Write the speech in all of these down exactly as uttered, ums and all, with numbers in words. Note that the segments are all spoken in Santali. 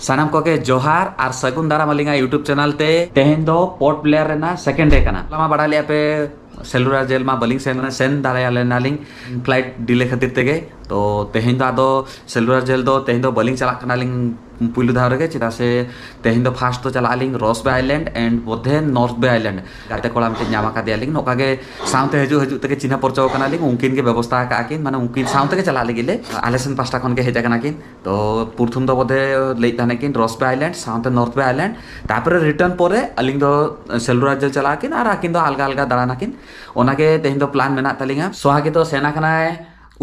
ᱥᱟᱱᱟᱢ ᱠᱚᱜᱮ ᱡᱚᱦᱟᱨ ᱟᱨ ᱥᱟᱹᱜᱩᱱ ᱫᱟᱨᱟᱢ ᱟᱹᱞᱤᱧᱟᱜ YouTube channel ᱛᱮ᱾ ᱛᱮᱦᱮᱧ ᱫᱚ ᱯᱳᱨᱴ ᱵᱞᱮᱭᱟᱨ ᱨᱮᱱᱟᱜ ᱥᱮᱠᱮᱱᱰ ᱰᱮ ᱠᱟᱱᱟ᱾ ᱦᱚᱞᱟ ᱢᱟ ᱵᱟᱲᱟᱭ ᱞᱮᱭᱟ ᱯᱮ ᱥᱮᱞᱩᱞᱟᱨ ᱡᱮᱞ ᱢᱟ ᱵᱟᱹᱞᱤᱧ ᱥᱮᱱ ᱞᱮᱱᱟ, ᱥᱮᱱ ᱫᱟᱲᱮᱭᱟᱜ ᱞᱮᱱᱟᱞᱤᱧ, ᱯᱷᱞᱟᱭᱤᱴ ᱰᱤᱞᱮ ᱠᱷᱟᱹᱛᱤᱨ ᱛᱮᱜᱮ᱾ ᱛᱚ ᱛᱮᱦᱮᱧ ᱫᱚ ᱟᱫᱚ ᱥᱮᱞᱩᱞᱟᱨ ᱡᱮᱞ ᱫᱚ ᱛᱮᱦᱮᱧ ᱫᱚ ᱵᱟᱹᱞᱤᱧ ᱪᱟᱞᱟᱜ ᱠᱟᱱᱟᱞᱤᱧ ᱯᱩᱭᱞᱩ ᱫᱷᱟᱣ ᱨᱮᱜᱮ, ᱪᱮᱫᱟᱜ ᱥᱮ ᱛᱮᱦᱮᱧ ᱫᱚ ᱯᱷᱟᱥᱴ ᱫᱚ ᱪᱟᱞᱟᱜ ᱟᱹᱞᱤᱧ ᱨᱚᱥ ᱵᱮ ᱟᱭᱞᱮᱱᱰ ᱮᱱᱰ ᱢᱚᱫᱽᱫᱷᱮ ᱱᱚᱨᱛᱷ ᱵᱮ ᱟᱭᱞᱮᱱᱰ᱾ ᱜᱟᱛᱮ ᱠᱚᱲᱟ ᱢᱤᱫᱴᱮᱱ ᱧᱟᱢ ᱟᱠᱟᱫᱮᱭᱟᱞᱤᱧ, ᱱᱚᱝᱠᱟ ᱜᱮ ᱥᱟᱶᱛᱮ ᱦᱤᱡᱩᱜ ᱦᱤᱡᱩᱜ ᱛᱮᱜᱮ ᱪᱤᱱᱦᱟᱹ ᱯᱚᱨᱪᱚ ᱠᱟᱱᱟᱞᱤᱧ, ᱩᱱᱠᱤᱱ ᱜᱮ ᱵᱮᱵᱚᱥᱛᱷᱟ ᱟᱠᱟᱫ ᱠᱤᱱ, ᱢᱟᱱᱮ ᱩᱱᱠᱤᱱ ᱥᱟᱶ ᱛᱮᱜᱮ ᱪᱟᱞᱟᱜ ᱞᱟᱹᱜᱤᱫ ᱞᱮ, ᱟᱞᱮ ᱥᱮᱱ ᱯᱟᱦᱴᱟ ᱠᱷᱚᱱ ᱜᱮ ᱦᱮᱡ ᱟᱠᱟᱱᱟ ᱠᱤᱱ᱾ ᱛᱚ ᱯᱨᱚᱛᱷᱚᱢ ᱫᱚ ᱵᱚᱫᱷᱮ ᱞᱟᱹᱭᱮᱫ ᱛᱟᱦᱮᱱᱟ ᱠᱤᱱ ᱨᱚᱥ ᱵᱮ ᱟᱭᱞᱮᱱᱰ ᱥᱟᱶᱛᱮ ᱱᱚᱨᱛᱷ ᱵᱮ ᱟᱭᱞᱮᱱᱰ, ᱛᱟᱨᱯᱚᱨᱮ ᱨᱤᱴᱟᱨᱱ ᱯᱚᱨᱮ ᱟᱹᱞᱤᱧ ᱫᱚ ᱥᱮᱞᱩᱞᱟᱨ ᱡᱮᱞ ᱪᱟᱞᱟᱜ ᱟᱹᱠᱤᱱ ᱟᱨ ᱟᱹᱠᱤᱱ ᱫᱚ ᱟᱞᱜᱟ ᱟᱞᱜᱟ ᱫᱟᱬᱟᱱᱟᱠᱤᱱ᱾ ᱚᱱᱟᱜᱮ ᱛᱮᱦᱮᱧ ᱫᱚ ᱯᱞᱟᱱ ᱢᱮᱱᱟᱜ ᱛᱟᱹᱞᱤᱧᱟ᱾ ᱥᱚᱦᱟᱜᱤ ᱫᱚ ᱥᱮᱱ ᱟᱠᱟᱱᱟᱭ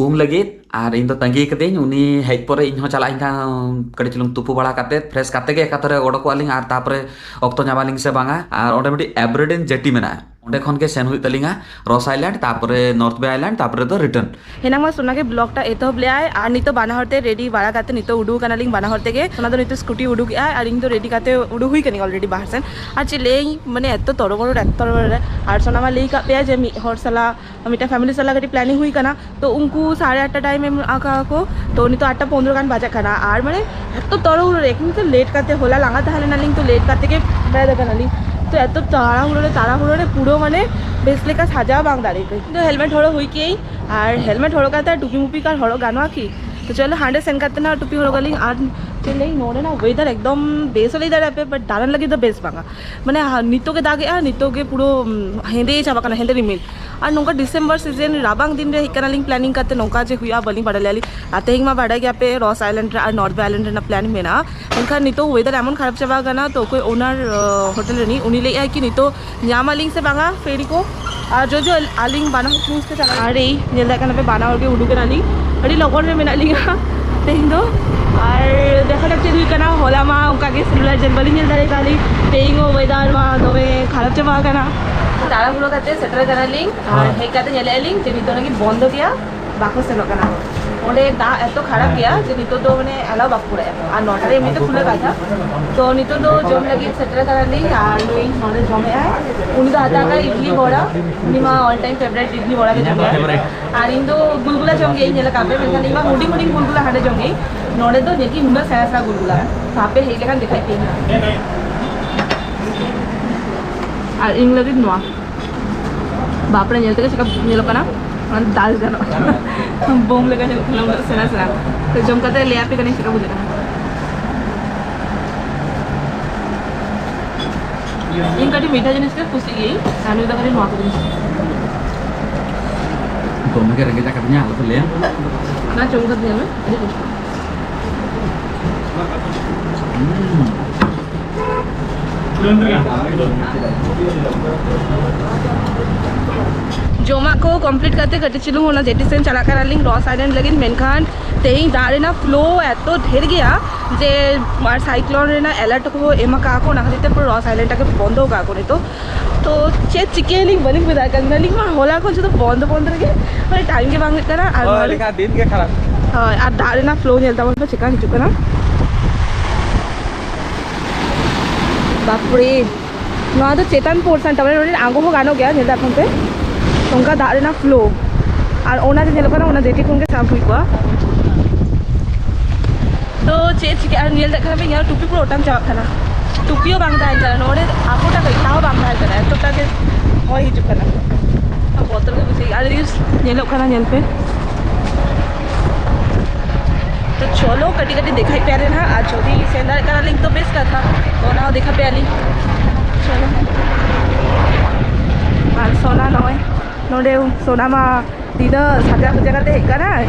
ᱩᱢ ᱞᱟᱹᱜᱤᱫ, ᱟᱨ ᱤᱧ ᱫᱚ ᱛᱟᱺᱜᱤ ᱠᱟᱹᱫᱟᱹᱧ᱾ ᱩᱱᱤ ᱦᱮᱡ ᱯᱚᱨᱮ ᱤᱧ ᱦᱚᱸ ᱪᱟᱞᱟᱜ ᱟᱹᱧ ᱦᱟᱸᱜ, ᱠᱟᱹᱴᱤᱡ ᱪᱩᱞᱩᱝ ᱛᱩᱯᱩ ᱵᱟᱲᱟ ᱠᱟᱛᱮ, ᱯᱷᱨᱮᱥ ᱠᱟᱛᱮ ᱜᱮ ᱮᱠᱟᱛᱚᱨᱮ ᱚᱰᱚᱠᱚᱜ ᱟᱹᱞᱤᱧ, ᱟᱨ ᱛᱟᱨᱯᱚᱨᱮ ᱚᱠᱛᱚ ᱧᱟᱢ ᱟᱹᱞᱤᱧ ᱥᱮ ᱵᱟᱝᱟ᱾ ᱟᱨ ᱚᱸᱰᱮ ᱢᱤᱫᱴᱤᱡ ᱮᱵᱨᱮᱰᱮᱱ ᱡᱮᱴᱤ ᱢᱮᱱᱟᱜᱼᱟ, ᱚᱸᱰᱮ ᱠᱷᱚᱱ ᱜᱮ ᱥᱮᱱ ᱦᱩᱭᱩᱜ ᱛᱟᱹᱞᱤᱧᱟ ᱨᱚᱥ ᱟᱭᱞᱮᱱᱰ, ᱛᱟᱨᱯᱚᱨᱮ ᱱᱚᱨᱛᱷ ᱵᱮ ᱟᱭᱞᱮᱱᱰ, ᱛᱟᱨᱯᱚᱨᱮ ᱫᱚ ᱨᱤᱴᱟᱨᱱ᱾ ᱦᱮᱱᱟᱝ ᱢᱟ ᱥᱳᱱᱟ ᱜᱮ ᱵᱞᱚᱜ ᱴᱟ ᱮᱛᱚᱦᱚᱵ ᱞᱮᱜᱼᱟᱭ, ᱟᱨ ᱱᱤᱛᱚᱜ ᱵᱟᱱᱟ ᱦᱚᱲ ᱛᱮ ᱨᱮᱰᱤ ᱵᱟᱲᱟ ᱠᱟᱛᱮ ᱱᱤᱛᱚᱜ ᱩᱰᱩᱠ ᱠᱟᱱᱟᱞᱤᱧ ᱵᱟᱱᱟ ᱦᱚᱲ ᱛᱮᱜᱮ᱾ ᱥᱳᱱᱟ ᱫᱚ ᱱᱤᱛᱚᱜ ᱥᱠᱩᱴᱤ ᱩᱰᱩᱠ ᱮᱜᱼᱟᱭ, ᱟᱨ ᱤᱧ ᱫᱚ ᱨᱮᱰᱤ ᱠᱟᱛᱮ ᱩᱰᱩᱠ ᱦᱩᱭ ᱠᱟᱹᱱᱟᱹᱧ ᱚᱞᱨᱮᱰᱤ ᱵᱟᱦᱟᱨ ᱥᱮᱱ᱾ ᱟᱨ ᱪᱮᱫ ᱞᱟᱹᱭᱟᱹᱧ, ᱢᱟᱱᱮ ᱮᱛᱚ ᱛᱚᱲᱚᱵᱚᱲᱚ, ᱮᱛᱚ ᱛᱚᱲᱚᱵᱚᱲᱚ ᱨᱮ᱾ ᱟᱨ ᱥᱳᱱᱟ ᱢᱟ ᱞᱟᱹᱭ ᱠᱟᱜ ᱯᱮᱭᱟ ᱡᱮ ᱢᱤᱫ ᱦᱚᱲ ᱥᱟᱞᱟᱜ, ᱢᱤᱫᱴᱟᱝ ᱯᱷᱮᱢᱤᱞᱤ ᱥᱟᱞᱟᱜ ᱠᱟᱹᱴᱤᱡ ᱯᱞᱮᱱᱤᱝ ᱦᱩᱭ ᱠᱟᱱᱟ, ᱛᱚ ᱩᱱᱠᱩ ᱥᱟᱲᱮ ᱟᱴᱴᱟ ᱴᱟᱭᱤᱢ ᱮᱢ ᱟᱠᱟᱫ ᱠᱚ, ᱛᱚ ᱱᱤᱛᱚᱜ ᱟᱴᱴᱟ ᱯᱚᱱᱫᱽᱨᱚ ᱜᱟᱱ ᱵᱟᱡᱟᱜ ᱠᱟᱱᱟ᱾ ᱟᱨ ᱢᱟᱱᱮ ᱮᱛᱚ ᱛᱟᱲᱟᱦᱩᱲᱳ ᱨᱮ, ᱮᱠᱫᱚᱢ ᱛᱚ ᱞᱮᱴ ᱠᱟᱛᱮ, ᱦᱚᱞᱟ ᱞᱟᱸᱜᱟ ᱛᱟᱦᱮᱸ ᱞᱮᱱᱟᱞᱤᱧ, ᱛᱚ ᱞᱮᱴ ᱠᱟᱛᱮ ᱜᱮ ᱵᱮᱨᱮᱫ ᱟᱠᱟᱱᱟᱞᱤᱧ᱾ ᱛᱚ ᱮᱛᱚ ᱛᱟᱲᱟᱦᱩᱲᱳ ᱨᱮ, ᱛᱟᱲᱟᱦᱩᱲᱳ ᱨᱮ ᱯᱩᱨᱟᱹ ᱢᱟᱱᱮ ᱵᱮᱥ ᱞᱮᱠᱟ ᱥᱟᱡᱟᱣ ᱵᱟᱝ ᱫᱟᱲᱮ ᱠᱟᱹᱧ᱾ ᱤᱧ ᱫᱚ ᱦᱮᱞᱢᱮᱴ ᱦᱚᱨᱚᱜ ᱦᱩᱭ ᱠᱮᱜᱼᱟᱹᱧ, ᱟᱨ ᱦᱮᱞᱢᱮᱴ ᱦᱚᱨᱚᱜ ᱠᱟᱛᱮ ᱴᱩᱯᱤ ᱢᱩᱯᱤ ᱠᱟᱨ ᱦᱚᱨᱚᱜ ᱜᱟᱱᱚᱜᱼᱟ ᱠᱤ? ᱛᱚ ᱪᱚᱞᱚ ᱦᱟᱸᱰᱮ ᱥᱮᱱ ᱠᱟᱛᱮ ᱱᱟ ᱴᱩᱯᱤ ᱦᱚᱨᱚᱜ ᱟᱹᱞᱤᱧ᱾ ᱟᱨ ᱪᱮᱫ ᱞᱟᱹᱭ, ᱱᱚᱰᱮᱱᱟᱜ ᱣᱮᱫᱟᱨ ᱮᱠᱫᱚᱢ ᱵᱮᱥ ᱦᱚᱸ ᱞᱟᱹᱭ ᱫᱟᱲᱮᱭᱟᱜ ᱯᱮ, ᱵᱟᱴ ᱫᱟᱬᱟᱱ ᱞᱟᱹᱜᱤᱫ ᱫᱚ ᱵᱮᱥ ᱵᱟᱝᱟ᱾ ᱢᱟᱱᱮ ᱦᱟ-, ᱱᱤᱛᱚᱜ ᱜᱮ ᱫᱟᱜᱮᱜᱼᱟ, ᱱᱤᱛᱚᱜ ᱜᱮ ᱯᱩᱨᱟᱹ, ᱩᱢ, ᱦᱮᱸᱫᱮ ᱪᱟᱵᱟᱜ ᱠᱟᱱᱟ, ᱦᱮᱸᱫᱮ ᱨᱤᱢᱤᱞ᱾ ᱟᱨ ᱱᱚᱝᱠᱟ ᱰᱤᱥᱮᱢᱵᱚᱨ ᱥᱤᱡᱮᱱ, ᱨᱟᱵᱟᱝ ᱫᱤᱱ ᱨᱮ ᱦᱮᱡ ᱠᱟᱱᱟᱞᱤᱧ ᱯᱞᱮᱱᱤᱝ ᱠᱟᱛᱮ, ᱱᱚᱝᱠᱟ ᱡᱮ ᱦᱩᱭᱩᱜᱼᱟ ᱵᱟᱹᱞᱤᱧ ᱵᱟᱲᱟᱭ ᱞᱮᱜᱼᱟ ᱞᱤᱧ᱾ ᱟᱨ ᱛᱮᱦᱮᱧ ᱢᱟ ᱵᱟᱰᱟᱭ ᱜᱮᱭᱟ ᱯᱮ ᱨᱚᱥ ᱟᱭᱞᱮᱱᱰ ᱨᱮ ᱟᱨ ᱱᱚᱨᱛᱷ ᱵᱮ ᱟᱭᱞᱮᱱᱰ ᱨᱮᱱᱟᱜ ᱯᱞᱮᱱ ᱢᱮᱱᱟᱜᱼᱟ, ᱢᱮᱱᱠᱷᱟᱱ ᱱᱤᱛᱚᱜ ᱣᱮᱫᱟᱨ ᱮᱢᱚᱱ ᱠᱷᱟᱨᱟᱯ ᱪᱟᱵᱟ ᱟᱠᱟᱱᱟ᱾ ᱛᱚ ᱚᱠᱚᱭ ᱳᱱᱟᱨ, ᱟᱸ, ᱦᱳᱴᱮᱞ ᱨᱤᱱᱤᱡ, ᱩᱱᱤ ᱞᱟᱹᱭᱮᱫᱼᱟᱭ ᱠᱤ ᱱᱤᱛᱚᱜ ᱧᱟᱢ ᱟᱹᱞᱤᱧ ᱥᱮ ᱵᱟᱝᱟ ᱯᱷᱮᱨᱤ ᱠᱚ᱾ ᱟᱨ ᱡᱚᱡᱚ ᱟᱹᱞᱤᱧ ᱵᱟᱱᱟ ᱦᱚᱲ ᱪᱩᱡᱽ ᱛᱮ ᱪᱟᱞᱟᱜ᱾ ᱟᱨ ᱮᱭ ᱧᱮᱞ ᱫᱟᱲᱮᱭᱟᱜ ᱠᱟᱱᱟ ᱯᱮ, ᱵᱟᱱᱟ ᱦᱚᱲ ᱜᱮ ᱩᱰᱩᱠ ᱮᱱᱟᱞᱤᱧ, ᱟᱹᱰᱤ ᱞᱚᱜᱚᱱ ᱨᱮ ᱢᱮᱱᱟᱜ ᱞᱤᱧᱟ ᱛᱮᱦᱮᱧ ᱫᱚ᱾ ᱟᱨ ᱫᱮᱠᱷᱟ ᱡᱟᱠ ᱪᱮᱫ ᱦᱩᱭᱩᱜ ᱠᱟᱱᱟ᱾ ᱦᱚᱞᱟ ᱢᱟ ᱚᱱᱠᱟ ᱜᱮ ᱥᱮᱞᱩᱞᱟᱨ ᱡᱮᱞ ᱵᱟᱹᱞᱤᱧ ᱧᱮᱞ ᱫᱟᱲᱮ ᱠᱟᱫᱟ ᱞᱤᱧ, ᱛᱮᱦᱮᱧ ᱦᱚᱸ ᱣᱮᱫᱟᱨ ᱢᱟ ᱫᱚᱢᱮ ᱠᱷᱟᱨᱟᱯ ᱪᱟᱵᱟ ᱟᱠᱟᱱᱟ᱾ ᱛᱟᱲᱟᱦᱩᱲᱳ ᱠᱟᱛᱮ ᱥᱮᱴᱮᱨ ᱠᱟᱱᱟᱞᱤᱧ, ᱟᱨ ᱦᱮᱸ᱾ ᱦᱮᱡ ᱠᱟᱛᱮ ᱧᱮᱞᱮᱫᱼᱟ ᱞᱤᱧ ᱡᱮ ᱱᱤᱛᱚᱜ ᱞᱟᱹᱜᱤᱫ ᱵᱚᱱᱫᱚ ᱜᱮᱭᱟ᱾ ᱵᱟᱠᱚ ᱥᱮᱱᱚᱜ ᱠᱟᱱᱟ᱾ ᱚᱸᱰᱮ ᱫᱟᱜ ᱮᱛᱚ ᱠᱷᱟᱨᱟᱯ ᱜᱮᱭᱟ ᱡᱮ ᱱᱤᱛᱚᱜ ᱫᱚ ᱢᱟᱱᱮ ᱮᱞᱟᱣ ᱵᱟᱠᱚ ᱠᱚᱨᱟᱣᱮᱫ ᱠᱚᱣᱟ᱾ ᱟᱨ ᱱᱚᱴᱟ ᱨᱮ ᱮᱢᱱᱤᱛᱮ ᱠᱷᱩᱞᱟᱹ ᱠᱟᱛᱷᱟ᱾ ᱛᱚ ᱱᱤᱛᱚᱜ ᱫᱚ ᱡᱚᱢ ᱞᱟᱹᱜᱤᱫ ᱥᱮᱴᱮᱨ ᱠᱟᱱᱟᱞᱤᱧ ᱟᱨ ᱱᱩᱭ ᱱᱚᱰᱮ ᱡᱚᱢᱮᱫ ᱟᱭ᱾ ᱩᱱᱤ ᱫᱚ ᱦᱟᱛᱟᱣ ᱠᱟᱜ ᱤᱰᱞᱤ ᱵᱚᱲᱟ᱾ ᱩᱱᱤ ᱢᱟ all time favourite ᱤᱰᱞᱤ ᱵᱚᱲᱟ ᱜᱮ ᱡᱚᱢ ᱜᱮᱭᱟ᱾ ᱟᱨ ᱤᱧ ᱫᱚ ᱜᱩᱞᱜᱩᱞᱟ ᱡᱚᱢ ᱜᱮᱭᱟᱹᱧ, ᱧᱮᱞ ᱟᱠᱟᱫ ᱯᱮ, ᱢᱮᱱᱠᱷᱟᱱ ᱤᱧ ᱢᱟ ᱦᱩᱰᱤᱧ ᱦᱩᱰᱤᱧ ᱜᱩᱞᱜᱩᱞᱟ ᱦᱟᱸᱰᱮ ᱡᱚᱢ ᱜᱮᱭᱟᱹᱧ᱾ ᱱᱚᱰᱮ ᱫᱚ ᱧᱮᱞ ᱠᱤ ᱱᱩᱱᱟᱹᱜ ᱥᱮᱬᱟ ᱥᱮᱬᱟ ᱜᱩᱞᱜᱩᱞᱟ᱾ ᱛᱚ ᱟᱯᱮ ᱦᱮᱡ ᱞᱮᱠᱷᱟᱱ ᱫᱮᱠᱷᱟᱭ ᱯᱮ ᱦᱟᱸᱜ᱾ ᱟᱨ ᱤᱧ ᱞᱟᱹᱜᱤᱫ ᱱᱚᱣᱟ᱾ ᱵᱟᱯᱨᱮ, ᱧᱮᱞ ᱛᱮᱜᱮ ᱪᱮᱠᱟ ᱧᱮᱞᱚᱜ ᱠᱟᱱᱟ, ᱚᱱᱟ ᱫᱟᱞ ᱜᱟᱱᱚᱜᱼᱟ᱾ ᱵᱳᱢ ᱞᱮᱠᱟ ᱧᱮᱞᱚᱜ ᱠᱟᱱᱟ, ᱩᱱᱟᱹᱜ ᱥᱮᱬᱟ ᱥᱮᱬᱟ᱾ ᱛᱚ ᱡᱚᱢ ᱠᱟᱛᱮ ᱞᱟᱹᱭ ᱟᱯᱮ ᱠᱟᱹᱱᱟᱹᱧ ᱪᱮᱠᱟ ᱵᱩᱡᱷᱟᱹᱜ ᱠᱟᱱᱟ᱾ ᱤᱧ ᱠᱟᱹᱴᱤᱡ ᱢᱤᱴᱷᱟ ᱡᱤᱱᱤᱥ ᱜᱮ ᱠᱩᱥᱤᱭᱟᱜ ᱜᱤᱭᱟᱹᱧ, ᱟᱨ ᱱᱩᱭ ᱫᱚ ᱠᱟᱹᱴᱤᱡ ᱱᱚᱣᱟ ᱠᱚ ᱡᱤᱱᱤᱥ᱾ ᱫᱚᱢᱮ ᱜᱮ ᱨᱮᱸᱜᱮᱡ ᱟᱠᱟᱫᱤᱧᱟ, ᱟᱞᱚᱯᱮ ᱞᱟᱹᱭᱟ᱾ ᱚᱱᱟ ᱡᱚᱢ ᱠᱟᱛᱮ ᱧᱮᱞ ᱢᱮ, ᱟᱹᱰᱤ ᱴᱮᱥᱴᱤ᱾ ᱡᱚᱢᱟᱜ ᱠᱚ complete ᱠᱟᱛᱮ ᱠᱟᱹᱴᱤᱡ ᱪᱩᱞᱩᱝ ᱚᱱᱟ ᱡᱮᱴᱤ ᱥᱮᱱ ᱪᱟᱞᱟᱜ ᱠᱟᱱᱟᱞᱤᱧ Ross Island ᱞᱟᱹᱜᱤᱫ, ᱢᱮᱱᱠᱷᱟᱱ ᱛᱮᱦᱮᱧ ᱫᱟᱜ ᱨᱮᱱᱟᱜ flow ᱮᱛᱚ ᱰᱷᱮᱨ ᱜᱮᱭᱟ ᱡᱮ ᱟᱨ cyclone ᱨᱮᱱᱟᱜ alert ᱠᱚ ᱮᱢ ᱟᱠᱟᱫ ᱠᱚ, ᱚᱱᱟ ᱠᱷᱟᱹᱛᱤᱨ ᱛᱮ ᱯᱩᱨᱟᱹ Ross Island ᱴᱟᱜ ᱜᱮ ᱵᱚᱱᱫᱚ ᱟᱠᱟᱫ ᱠᱚ ᱱᱤᱛᱚᱜ᱾ ᱛᱚ ᱪᱮᱫ ᱪᱤᱠᱟᱹᱭᱟᱞᱤᱧ ᱵᱟᱹᱞᱤᱧ ᱵᱩᱡᱽ ᱫᱟᱲᱮᱭᱟᱜ ᱠᱟᱱᱟ, ᱟᱹᱞᱤᱧ ᱢᱟ ᱦᱚᱞᱟ ᱠᱷᱚᱱ ᱥᱩᱫᱷᱩ ᱵᱚᱱᱫᱚ ᱵᱚᱱᱫᱚ ᱨᱮᱜᱮ, ᱢᱟᱱᱮ time ᱜᱮ ᱵᱟᱝ ᱦᱩᱭᱩᱜ ᱠᱟᱱᱟ᱾ ᱟᱨ ᱦᱳᱭ, ᱱᱚᱣᱟ ᱞᱮᱠᱟ ᱫᱤᱱ ᱜᱮ ᱠᱷᱟᱨᱟᱯ᱾ ᱦᱳᱭ, ᱟᱨ ᱫᱟᱜ ᱨᱮᱱᱟᱜ flow ᱧᱮᱞ ᱛᱟᱵᱚᱱ ᱯᱮ ᱪᱮᱠᱟ ᱦᱤᱡᱩᱜ ᱠᱟᱱᱟ᱾ ᱵᱟᱯᱨᱮ, ᱱᱚᱣᱟ ᱫᱚ ᱪᱮᱛᱟᱱ portion ᱛᱟᱨᱢᱟᱱᱮ ᱱᱚᱰᱮ ᱟᱬᱜᱚ ᱦᱚᱸ ᱜᱟᱱᱚᱜ ᱜᱮᱭᱟ, ᱧᱮᱞ ᱫᱟᱯᱮ ᱚᱱᱠᱟ ᱫᱟᱜ ᱨᱮᱱᱟᱜ flow᱾ ᱟᱨ ᱚᱱᱟ ᱡᱮ ᱧᱮᱞᱚᱜ ᱠᱟᱱᱟ, ᱚᱱᱟ ᱡᱮᱴᱤ ᱠᱷᱚᱱ ᱜᱮ ᱥᱟᱵ ᱦᱩᱭ ᱠᱚᱜᱼᱟ᱾ ᱛᱚ ᱪᱮᱫ ᱪᱤᱠᱟᱹᱜᱼᱟ, ᱧᱮᱞ ᱫᱟᱲᱮᱭᱟᱜ ᱠᱟᱱᱟ ᱯᱮ, ᱤᱧᱟᱹᱜ ᱴᱩᱯᱤ ᱯᱩᱨᱟᱹ ᱚᱴᱟᱝ ᱪᱟᱵᱟᱜ ᱠᱟᱱᱟ᱾ ᱴᱩᱯᱤ ᱦᱚᱸ ᱵᱟᱝ ᱛᱟᱦᱮᱱ ᱠᱟᱱᱟ ᱱᱚᱰᱮ, ᱟᱠᱚᱴᱟ ᱠᱟᱹᱡ ᱛᱟᱣ ᱵᱟᱝ ᱛᱟᱦᱮᱱ ᱠᱟᱱᱟ, ᱮᱛᱚᱴᱟ ᱜᱮ ᱦᱚᱭ ᱦᱤᱡᱩᱜ ᱠᱟᱱᱟ᱾ ᱵᱚᱛᱚᱨ ᱜᱮ ᱵᱩᱡᱷᱟᱹᱜᱼᱟ, ᱟᱹᱰᱤ ᱧᱮᱞᱚᱜ ᱠᱟᱱᱟ, ᱧᱮᱞ ᱯᱮ᱾ ᱛᱚ ᱪᱚᱞᱚ ᱠᱟᱹᱴᱤᱡ ᱠᱟᱹᱴᱤᱡ ᱫᱮᱠᱷᱟᱭ ᱯᱮ ᱟᱞᱮ ᱱᱟᱦᱟᱜ, ᱟᱨ ᱡᱩᱫᱤ ᱥᱮᱱ ᱫᱟᱲᱮᱭᱟᱜ ᱠᱟᱱᱟᱞᱤᱧ ᱛᱚ ᱵᱮᱥ ᱠᱟᱛᱷᱟ, ᱚᱱᱟ ᱦᱚᱸ ᱫᱮᱠᱷᱟ ᱯᱮᱭᱟᱞᱤᱧ᱾ ᱪᱚᱞᱚ᱾ ᱟᱨ ᱥᱳᱱᱟ ᱱᱚᱜᱼᱚᱭ ᱱᱚᱰᱮ, ᱥᱳᱱᱟ ᱢᱟ ᱛᱤᱱᱟᱹᱜ ᱥᱟᱡᱟᱣ ᱥᱟᱡᱟᱣ ᱠᱟᱛᱮ ᱦᱮᱡ ᱠᱟᱱᱟᱭ,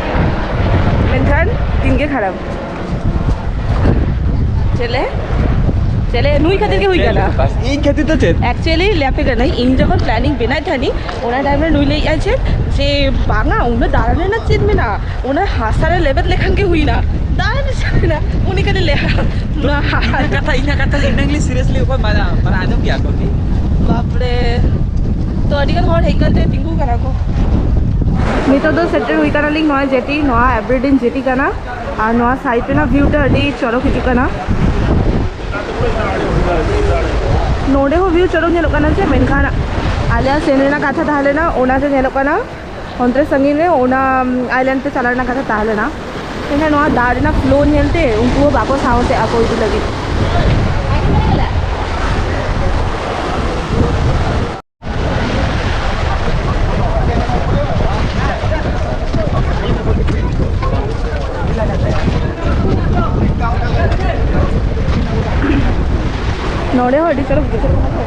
ᱢᱮᱱᱠᱷᱟᱱ ᱫᱤᱱ ᱜᱮ ᱠᱷᱟᱨᱟᱯ᱾ ᱪᱮᱞᱮ ᱪᱮᱞᱮ ᱱᱩᱭ ᱠᱷᱟᱹᱛᱤᱨ ᱜᱮ ᱦᱩᱭ ᱠᱟᱱᱟ᱾ ᱵᱟᱥ, ᱤᱧ ᱠᱷᱟᱹᱛᱤᱨ ᱫᱚ ᱪᱮᱫ? Actually ᱞᱟᱹᱭ ᱟᱯᱮ ᱠᱟᱹᱱᱟᱹᱧ, ᱤᱧ ᱡᱚᱠᱷᱚᱱ planning ᱵᱮᱱᱟᱣ ᱛᱟᱦᱮᱱᱤᱧ, ᱚᱱᱟ time ᱨᱮ ᱱᱩᱭ ᱞᱟᱹᱭᱮᱫᱼᱟᱭ ᱪᱮᱫ ᱡᱮ ᱵᱟᱝᱟ, ᱩᱱᱟᱹᱜ ᱫᱟᱬᱟᱱ ᱨᱮᱱᱟᱜ ᱪᱮᱫ ᱢᱮᱱᱟᱜᱼᱟ, ᱚᱱᱟ ᱦᱟᱥᱟ ᱨᱮ ᱞᱮᱵᱮᱫ ᱞᱮᱠᱷᱟᱱ ᱜᱮ ᱦᱩᱭᱱᱟ, ᱫᱟᱬᱟᱱ ᱨᱮ ᱪᱮᱫ ᱢᱮᱱᱟᱜᱼᱟ? ᱩᱱᱤ ᱠᱷᱟᱹᱞᱤ ᱞᱟᱹᱭᱟ ᱱᱚᱣᱟ ᱦᱟᱥᱟ ᱤᱧᱟᱹᱜ ᱠᱟᱛᱷᱟ, ᱤᱧᱟᱹᱜ ᱠᱟᱛᱷᱟ ᱤᱱᱟᱹ ᱜᱮ seriously ᱚᱠᱚᱭ ᱢᱟᱱᱟ, ᱢᱟᱱᱟ ᱟᱸᱡᱚᱢ ᱜᱮᱭᱟ ᱠᱚ ᱠᱤ? ᱵᱟᱯᱨᱮ, ᱛᱚ ᱟᱹᱰᱤ ᱜᱟᱱ ᱦᱚᱲ ᱦᱮᱡ ᱠᱟᱛᱮ ᱛᱤᱸᱜᱩ ᱠᱟᱱᱟ ᱠᱚ᱾ ᱱᱤᱛᱚᱜ ᱫᱚ ᱥᱮᱴᱮᱨ ᱦᱩᱭ ᱠᱟᱱᱟᱞᱤᱧ ᱱᱚᱣᱟ ᱡᱮᱴᱤ, ᱱᱚᱣᱟ ᱮᱵᱷᱨᱤᱰᱤᱱ ᱡᱮᱴᱤ ᱠᱟᱱᱟ᱾ ᱟᱨ ᱱᱚᱣᱟ ᱥᱟᱭᱤᱰ ᱨᱮᱱᱟᱜ ᱵᱷᱤᱭᱩ ᱴᱟ ᱟᱹᱰᱤ ᱪᱚᱨᱚᱠ ᱦᱤᱡᱩᱜ ᱠᱟᱱᱟ᱾ ᱱᱚᱰᱮ ᱦᱚᱸ ᱵᱷᱤᱭᱩ ᱪᱚᱨᱚᱠ ᱧᱮᱞᱚᱜ ᱠᱟᱱᱟ ᱪᱮ, ᱢᱮᱱᱠᱷᱟᱱ ᱟᱞᱮᱭᱟᱜ ᱥᱮᱱ ᱨᱮᱱᱟᱜ ᱠᱟᱛᱷᱟ ᱛᱟᱦᱮᱸ ᱞᱮᱱᱟ, ᱚᱱᱟ ᱡᱮ ᱧᱮᱞᱚᱜ ᱠᱟᱱᱟ ᱚᱱᱛᱮ ᱥᱟᱺᱜᱤᱧ ᱨᱮ, ᱚᱱᱟ ᱟᱭᱞᱮᱱᱰ ᱛᱮ ᱪᱟᱞᱟᱣ ᱨᱮᱱᱟᱜ ᱠᱟᱛᱷᱟ ᱛᱟᱦᱮᱸ ᱞᱮᱱᱟ᱾ ᱢᱮᱱᱠᱷᱟᱱ ᱱᱚᱣᱟ ᱫᱟᱜ ᱨᱮᱱᱟᱜ ᱯᱷᱞᱳ ᱧᱮᱞᱛᱮ ᱩᱱᱠᱩ ᱦᱚᱸ ᱵᱟᱠᱚ ᱥᱟᱶᱛᱮ ᱟᱠᱚ ᱤᱫᱤ ᱞᱟᱹᱜᱤᱫ᱾ ᱱᱚᱰᱮ ᱦᱚᱸ ᱟᱹᱰᱤ ᱪᱚᱨᱚᱠ ᱵᱩᱡᱷᱟᱹᱜ ᱠᱟᱱᱟ᱾